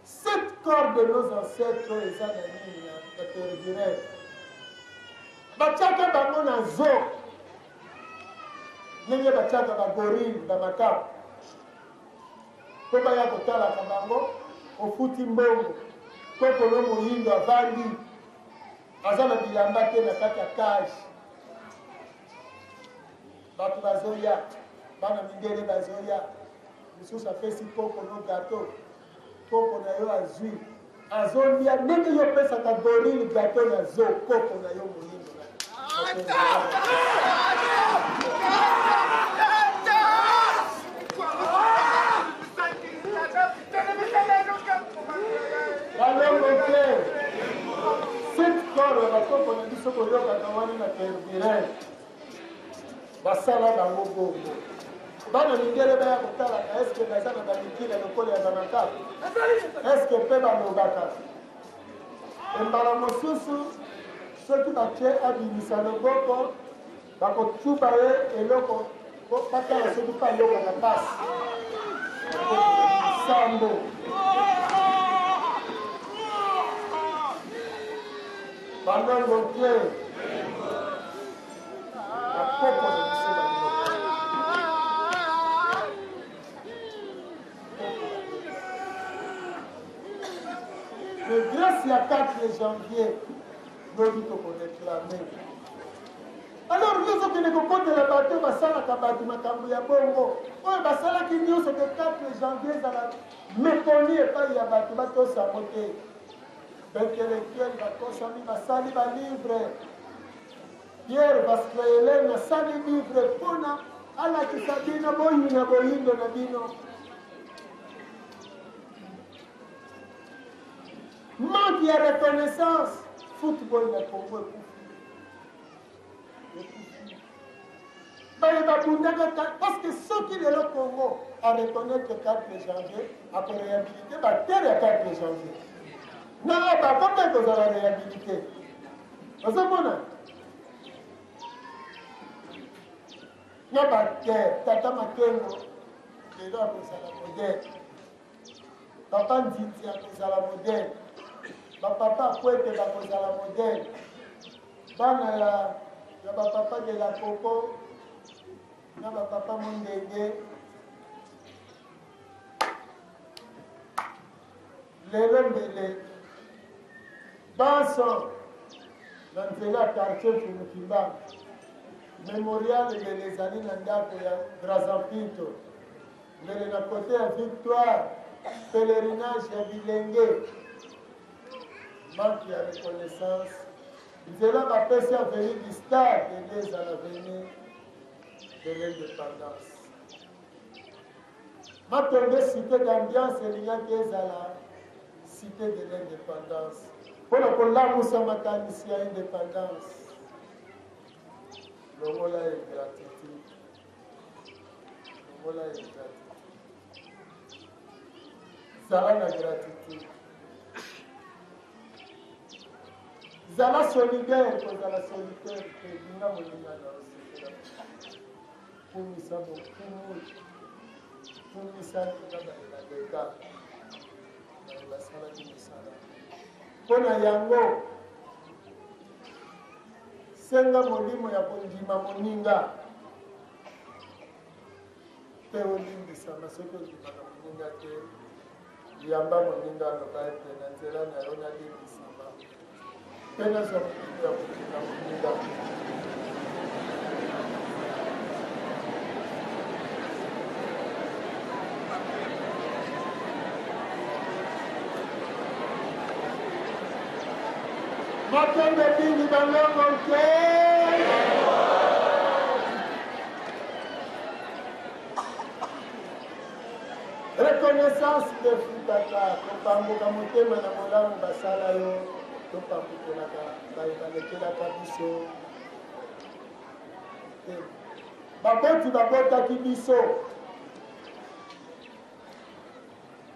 Sept corps de nos ancêtres oyo eza na nini na tervirel batiaka bango na zoo ndenge batiaka bagorille bamakaku mpo baya kotalaka bango ofuti mbongo kokolo moyindo avandi aza na bilamba te na kati ya cage bato bazoya. Bana mindele bazoya, mosusu apesi koko no gato, koko na yo azwi azolia ndenge yo opesaka gorille gato na zo koko na yo moyindo na balongo te cette corps ya bakoko na biso koyokaka wana na termire basala bango bongo. Bana mindele baya kotalaka eske baza na bamikila lokola ya bamakaku, eske mpe balobaka. Embala mosusu soki batie abimisa loboko, bakotuba ye eloko batala soki mpe ayokaka mpasi. Sambo balongo te. Bakoko na biso balobaka. Mais grâce ya 4 janvier, lobi tokoreklame. Alors yo ozokende kokotela bato basalaka bato makambo ya bongo, oyo basalaki nyonso ke 4 janvier ezala mekoni epai ya bato batosa yango te. Baintellectuel bakosami, basali balivre. Pierre Vasquelen asali livre mpona alakisa bino boyina boyindo na bino. Manque ya reconnaissance, football na Congo ekufi. Ekufi. Baye babundaka parce que soki lelo Congo a reconnaître 4 janvier, ako réhabiliter ba terre ya 4 janvier. Na ba mpe ekozala réhabilité. Ozomona na baterre tata Makengo lelo akozala modèle, papa Nzinzi akozala modèle, bapapa Akwete bakozala modèle, bana ya, ya bapapa de la Koko na bapapa Mondenge lelo mbele banso na nzela ya quartier Mfumu Kimbangu. Memorial mbele ezali na ndako ya Brazampinto, mbele na kote ya Victoire, pèlerinage ya bilenge. Manque ya reconnaissance, nzela bapesi avenue du stade nde ezala avenue de l'indépendance. Matonge cité d'ambiance elingaki ezala cité de l'indépendance mpo na kolamusa makanisi ya indépendance. Longola ingratitude, longola ingratitude, zala na gratitude, zala solidaire. Kozala solitaire te, linga moninga na yo, sepela, kumisa bokumu, kumisa ninga baye baleka, baye basalaki mosala mpo na yango. Senga molimo ya kondima moninga mpe olimbisama soki ondimaka moninga te. Yamba moninga aloba ete na nzela na yo nalimbisama mpe nazwa molimo ya kondima moninga. Matondo mingi balongo te. Reconnaissance nde efutaka kopamboka motema na bolamu basala yo. Topambukelaka baye balekelaka biso te. Baboti babotaki biso,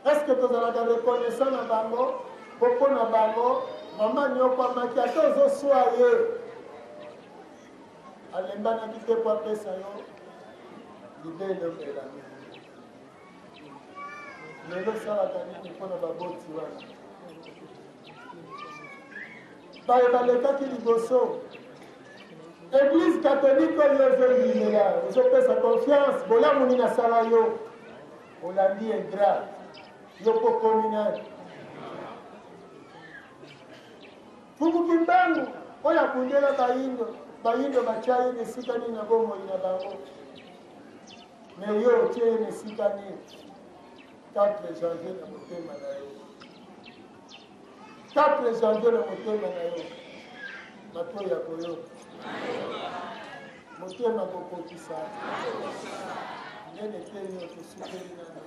est-ce que tozalaka reconnaissant na bango? Po mpo na bango mama nyokwamaki, ata ozoswa ye alembanaki te po apesa yo libele omela. Lelo osalaka nini mpo na baboti wana baye balekaki liboso? Eglise catholique oyo ozondimela, ozopesa confiance, bolamu nini asala yo? Olandi ingrat yo mpo komi nani? Fumu Kimbangu oyo abundela bayindo, bayindo batya ye na esika nini na bomoi na bango? Mais yo otie ye na esika nini? 4 janvier na motema na yo. 4 janvier na motema na yo. Matoi ya koyoka. Motema kokokisa. Ndenge eteni oyo tosukeli nano.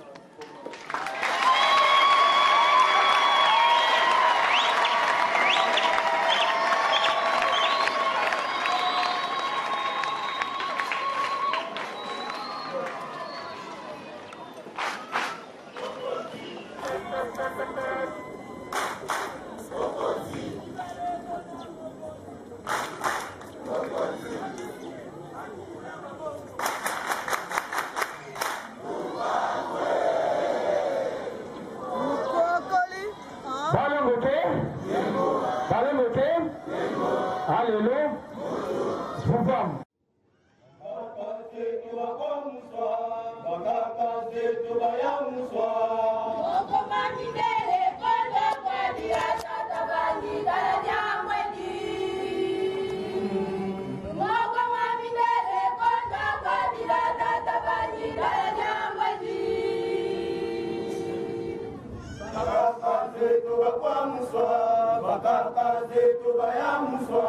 Bakaka zetu bayamuswa.